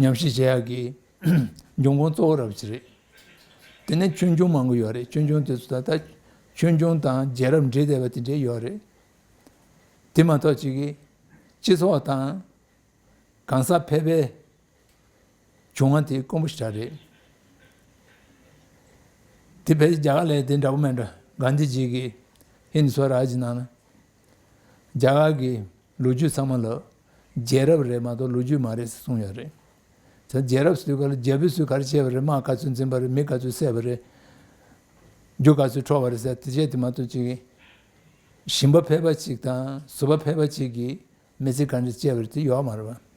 ཉམས་ཞིབ་བྱེད་ཡག་གི་འབྱུང་ཁུངས་གཙོ་བོ་རབ་ཅིག་རེད། དེ་ནས་ཆོས་འབྱུང་མང་པོ་ཡོད་རེད། ཆོས་འབྱུང་དེ་ཚོ་ད་ལྟ་ཆོས་འབྱུང་དང་རྒྱལ་རབས་འདྲེས་བསྡད་པ་དེ་འདྲས་ཡོད་རེད། དེ་མ་གཏོགས་ཅིག་གི་སྤྱི་ཚོགས་དང་གང་ཟག་ཕལ་པའི་བྱུང་བ་དེ་དཀོན་པོ་ཞེ་དྲག་རེད། དེ་ཕལ་ཆེར་རྒྱ་གར་ལ་དེ་འདྲ་པོ་མེད་འགྲོ། གྷན་དྷི་ཇི་གིས་ཧིན་དི་སྭ་རཱཇ་ནང་ལ་རྒྱ་གར་གྱི་ལོ་རྒྱུས་ཚང་མ་ལ་རྒྱལ་རབས་རེད་མ་གཏོགས་ལོ་རྒྱུས་མ་རེད་ཟེར་གསུངས་ཡོད་རེད། ད་རྒྱལ་རབས་ཟེར་དུས་ག་ལ་རྒྱལ་པོས་སུས་ག་རེ་བྱས་པ་རེད། དམག་ག་ཚོད་འཛིང་པ་རེད། མི་ག་ཚོད་བསད་པ་རེད། རྒྱུ་ག་ཚོད་འཕྲོག་པ་རེད་ཟེར་དེ་བྱས་དེ་མ་གཏོགས་ཅིག་གི་ཞིང་པ་ཕལ་པ་ཅིག་དང་བཟོ་པ་ཕལ་པ་ཅིག་གིས་མི་ཚེ་ག་འདྲ་སྐྱེལ་བ་རེད་དེ་ཡོད་མ་རེད་པ།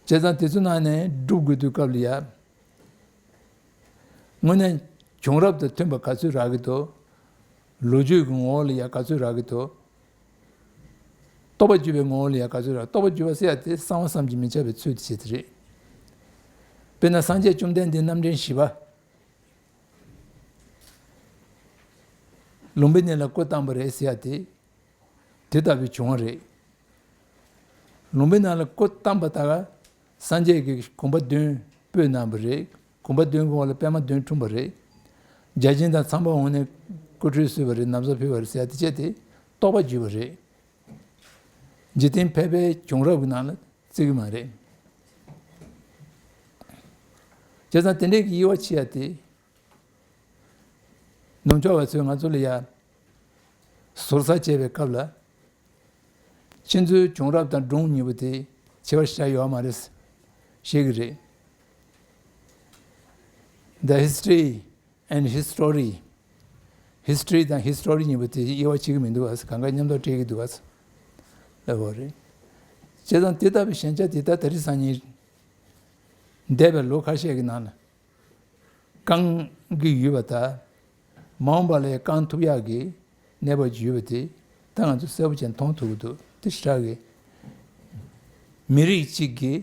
བྱས་ཙང་དེ་ཚོ་ནང་ནས་སྒྲུབ་དགོས་དུས་སྐབས་ལ་ཡ། དངོས་གནས་བྱུང་རབས་དང་མཐུན་པ་ག་ཚོད་རག་གི་འདུག་ལོ་རྒྱུས་ཀྱི་ངོ་བོ་ལ་ཡ་ག་ཚོད་རག་གི་འདུག་རྟོགས་པ་བརྒྱུད་པའི་ངོ་བོ་ལ་ཡ་ག་ཚོད་རག་རྟོགས་པ་བརྒྱུད་པ་ཟེར་ཡ་དེ་གསང་བ་བསམ་གྱིས་མི་ཁྱབ་པའི་ཚུལ་དེ་བྱེད་དེ་རེད། དཔེར་ན་སངས་རྒྱས་བཅོམ་ལྡན་འདས་རྣམ་འདྲེན་བཞི་པ་ལུམྦི་ནི་ལ་སྐུ་བལྟམས་པ་རེད་ཟེར་ཡ་དེ། དེ་ལྟ་བུའི་བྱུང་བ་རེད། ལུམྦི་ནི་ལ་སྐུ་བལྟམས་པ་དག་སངས་རྒྱས་ཀྱིས་གོམ་པ་བདུན་སྤོས་གནང་བ་རེད། གོམ་པ་བདུན་གྱི་འོག་ལ་པད་མ་བདུན་འཁྲུངས་པ་རེད། བརྒྱ་བྱིན་དང་ཚངས་པ་འོངས་ནས་སྐུ་ཁྲུས་གསོལ་བ་རེད། ན་བཟའ་ཕུལ་བ་རེད་ཟེར་ཡ་དེ་བྱས་ཏེ་རྟོགས་པ་བརྒྱུད་པ་རེད། འཇིག་རྟེན་ཕལ་པའི་བྱུང་རབས་ཀྱི་ནང་ལ་བརྩི་གི་མ་རེད། བྱས་ཙང་དེ་འདྲའི་གི་དབྱེ་བ་ཕྱེ་ཡ་དེ། ནུབ་ཕྱོགས་པ་ཚོས་ང་ཚོ་ལ་ཡ་ཟུར་ཟ་བྱེད་པའི་སྐབས་ལ། ཁྱེད་ཚོའི་བྱུང་རབས་དང་སྒྲུང་གཉིས་པོ་དེ་ཁྱད་པར་ཞེ་དྲག་ཡོད་མ་རེད་ཟེར་གི་རེད། The history and history. History དང་history གཉིས་པོ་དེ་དབྱེ་བ་ཕྱེ་གི་མི་འདུག་བ་ཟེར། གང་ག་མཉམ་དུ་སྤྲད་ཀྱི་འདུག་བ་ཟེར་ལབ་པ་རེད། བྱས་ཙང་དེ་ལྟ་བུའི་ཞན་ཆ་དེ་ད་དེ་རིང་སང་ཉིན་འདས་པའི་ལོ་ཁ་ཤས་ཀྱི་ནང་ལ་བསྐང་གི་ཡོད་པ་དང་། མ་འོངས་པ་ལ་བསྐང་ཐུབ་ཡག་གི་གནས་བབ་ཅིག་ཡོད་པ་དེ་ད་ང་ཚོས་གསལ་པོ་བྱས་མཐོང་ཐུབ་ཀྱི་འདུག་དེ་ཞེ་དྲག་གི་མི་རིགས་གཅིག་གི་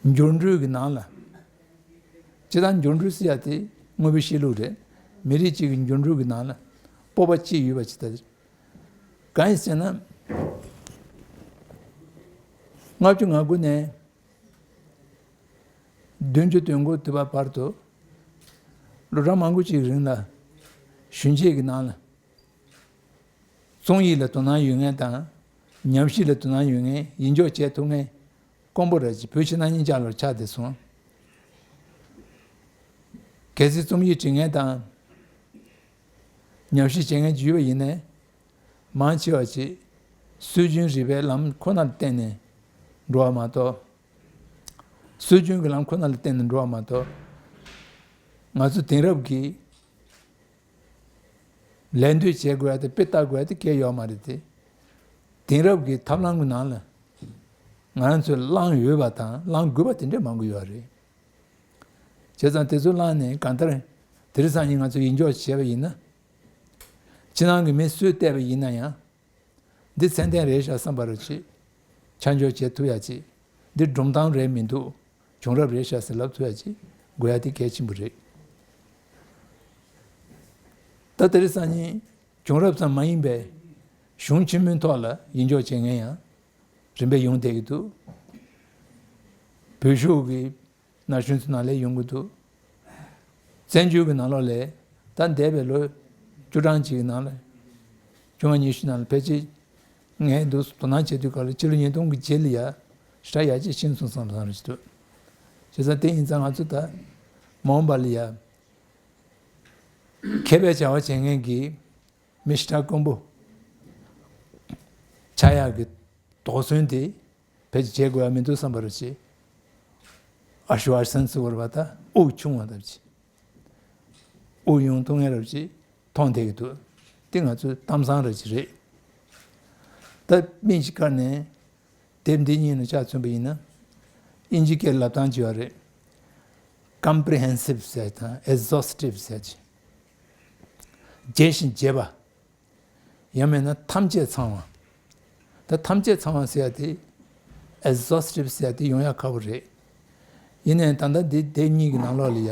འགྱུར་འགྲོས་ཀྱི་ནང་ལ། སྤྱིར་བཏང་འགྱུར་འགྲོས་ཟེར་ཡ་དེ་དངོས་པོའི་གཤིས་ལུགས་རེད། མི་རིགས་གཅིག་གི་འགྱུར་འགྲོས་ཀྱི་ནང་ལ་སྤོབས་པ་ཅིག་ཡོད་པ་ཅིག་ད། གང་ཡིན་ཟེར་ན། ལྔ་བཅུ་ང་དགུ་ནས་བདུན་ཅུ་དོན་དགུ་དུས་བར་དུ་ལོ་གྲངས་མང་པོ་ཅིག་རིང་ལ་གཞོན་སྐྱེས་ཀྱི་ནང་ལ་རྩོམ་ཡིག་ལ་དོ་སྣང་ཡོད་མཁན་དང་ཉམས་ཞིབ་ལ་དོ་སྣང་ཡོད་མཁན་ཡིད་འཇོག་བྱེད་ཐུབ་མཁན་དཀོན་པོ་རེད་ཅེས་བོད་ཕྱི་ནང་གཉིས་ཆར་ལ་ཆགས་བསྡད་སོང་། གལ་སྲིད་རྩོམ་ཡིག་འབྲི་མཁན་དང་ཉམས་ཞིབ་བྱེད་མཁན་ཅིག་ཡོད་པ་ཡིན་ནའི། མང་ཆེ་བ་ཅིག་སྲོལ་རྒྱུན་རིག་པའི་ལམ་ཁོ་ནར་བརྟེན་ནས་འགྲོ་བ་མ་གཏོགས། སྲོལ་རྒྱུན་གྱི་ལམ་ཁོ་ན་ལ་བརྟེན་ནས་འགྲོ་བ་མ་གཏོགས། ང་ཚོ་དེང་རབས་ཀྱི་ལད་ཟློས་བྱེད་དགོས་ཡ་དེ་དཔེ་ལྟ་དགོས་ཡ་དེ་གལ་ཡོད་མ་རེད་དེ། དེང་རབས་ཀྱི་ཐབས་ལམ་གྱི་ནང་ལ་ང་རང་ཚོས་བླང་འོས་པ་དང་བླང་དགོས་པ་དེ་འདྲ་མང་པོ་ཡོད་རེད། བྱས་ཙང་དེ་ཚོ་བླངས་ནས་གང་ལྟར་དེ་རིང་སང་ཉིན་ང་ཚོས་ཡིད་འཇོག་བྱས་པ་ཡིན་ན། ཕྱི་ནང་གི་མི་སུས་བལྟས་པ་ཡིན་ན་ཡང་། འདི་ཚད་ལྡན་རེད་ཤག་བསམ་པ་རེད་ཅེས་ཆ་འཇོག་བྱེད་ཐུབ་ཡ་ཅིག་འདི་སྒྲུང་གཏམ་རེད་མི་འདུག་བྱུང་རབས་རེད་ཤག་ཟེར་ལབ་ཐུབ་ཡ་ཅིག་དགོས་ཡ་དེ་གལ་ཆེན་པོ་རེད། ད་དེ་རིང་སང་ཉིན་བྱུང་རབས་ཙམ་མ་ཡིན་པའི་གཞུང་ཆེན་མོའི་ཐོག་ལ་ཡིད་འཇོག་བྱེད་མཁན་ཡང་རིམ་པས་ཡོང་བསྡད་ཀྱི་འདུག་བོད་གཞུང་གི་ན་གཞོན་ཚོ་ནང་ལ་ཡོང་གི་འདུག་བཙན་བྱོལ་གྱི་ནང་ལོགས་ལ་ད་འདས་པའི་ལོ་བཅུ་གྲངས་ཅིག་གི་ནང་ལ་བཅོ་ལྔ་ཉི་ཤུ་ནང་ལ་ཕལ་ཆེར་ངས་འདུག་དོ་སྣང་བྱེད་དུས་སྐབས་ལ་ཕྱི་ལོ་ཉིས་སྟོང་གི་རྗེས་ལ་ཡ་ཞེ་དྲག་ཡར་རྒྱས་ཕྱིན་སོང་བསམ་བསམ་རེ་ཞིག་འདུག་བྱས་ཙང་དེ་ཡིན་ཙང་ང་ཚོ་ད་མ་འོངས་པ་ལ་ཡ་མཁས་པའི་བྱ་བ་བྱེད་མཁན་གྱི་མི་ཞེ་དྲག་དཀོན་པོ་ཆགས་ཡག་གི་དོགས་ཟོན་དེ་ཕལ་ཆེར་བྱེད་དགོས་ཡ་མི་འདུག་བསམ་པ་རེ་ཞིག་ཨ་ཤུ་ཨ་སན་ཟེར་བ་ད་དབུགས་ཆུང་བ་ལྟ་བུ་ཅིག་དབུགས་ཡོང་ཐུབ་མཁན་རབ་ཅིག་མཐོང་བསྡད་ཀྱི་འདུག་དེ་ང་ཚོའི་གཏམ་བཟང་རབ་ཅིག་རེད། ད་དམིགས་ཀྱིས་བཀར་ནས་དེབ་འདི་གཉིས་ནང་ཆ་མཚོན་པ་ཡིན་ན། དབྱིན་ཇི་སྐད་ལབ་སྟངས་ཅིག་ཡོད་རེད། Comprehensive ཟེར་དང་Exhaustive ཟེར་ཅིག་རྒྱས་ཤིང་རྒྱས་པ། ཡང་མིན་ན་ཐམས་ཅད་ཚང་བ། ད་ཐམས་ཅད་ཚང་བ་ཟེར་ཡ་དེ། exhaustive ཟེར་ཡ་དེ་ཡོང་ཡ་ཁག་པོ་རེད། ཡིན་ནའི་ད་ལྟ་འདི་སྡེ་གཉིས་ཀྱི་ནང་ལོགས་ལ་ཡ།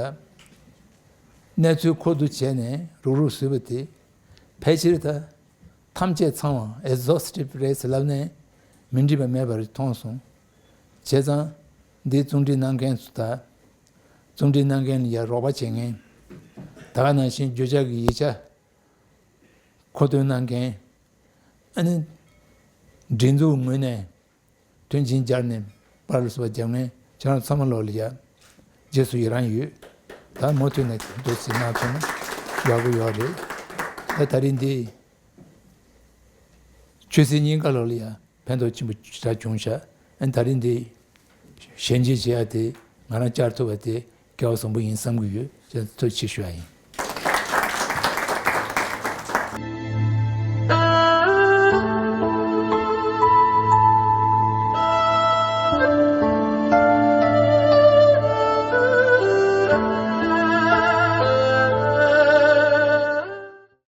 གནས་ཚུལ་མཁོ་བསྡུ་བྱས་ནས་རུག་རུག་བཟོས་པ་དེ། ཕལ་ཆེར་ད་ཐམས་ཅད་ཚང་བ་exhaustive རེད་ཟེར་ལབ་ནས་མི་འགྲིག་པ་མེད་པ་རེད་མཐོང་སོང་། བྱས་ཙང་འདི་རྩོམ་སྒྲིག་གནང་མཁན་ཚོ་དང་། རྩོམ་སྒྲིག་གནང་མཁན་ལ་ཡ་རོགས་པ་བྱེད་མཁན། ད་ག་ནང་བཞིན་བརྗོད་བྱ་གི་ཡིག་ཆ་མཁོ་འདོན་གནང་མཁན། ཨ་ནི། སྒྲིག་འཛུགས་ངོས་ནས་མཐུན་རྐྱེན་སྦྱར་ནས་པར་བཟོ་བ་རྒྱབ་མཁན་ཁྱེད་རང་ཚང་མ་ལོག་ལ་ཡ། རྗེས་སུ་ཡི་རང་ཡོད། ད་མུ་མཐུད་ནས་འདུག་སེ་གནང་ཐུབ་ན་ཡག་པོ་ཡོད་རེད། ད་ད་རིང་འདི་ཆོས་སྲིད་གཉིས་ཀ་ལོག་ལ་ཡ་ཕན་ཐོགས་ཆེན་པོ་ཞེ་དྲག་བྱུང་ཤག་ཨ་ད་རིང་འདི་ཞལ་འཛོམས་བྱེད་ཡ་དེ་ང་རང་བཅར་ཐུབ་པ་དེ་སྐལ་བ་བཟང་པོ་ཡིན་བསམ་གྱི་ཡོད། ཐུགས་རྗེ་ཆེ་ཞུ་ཡ་ཡིན།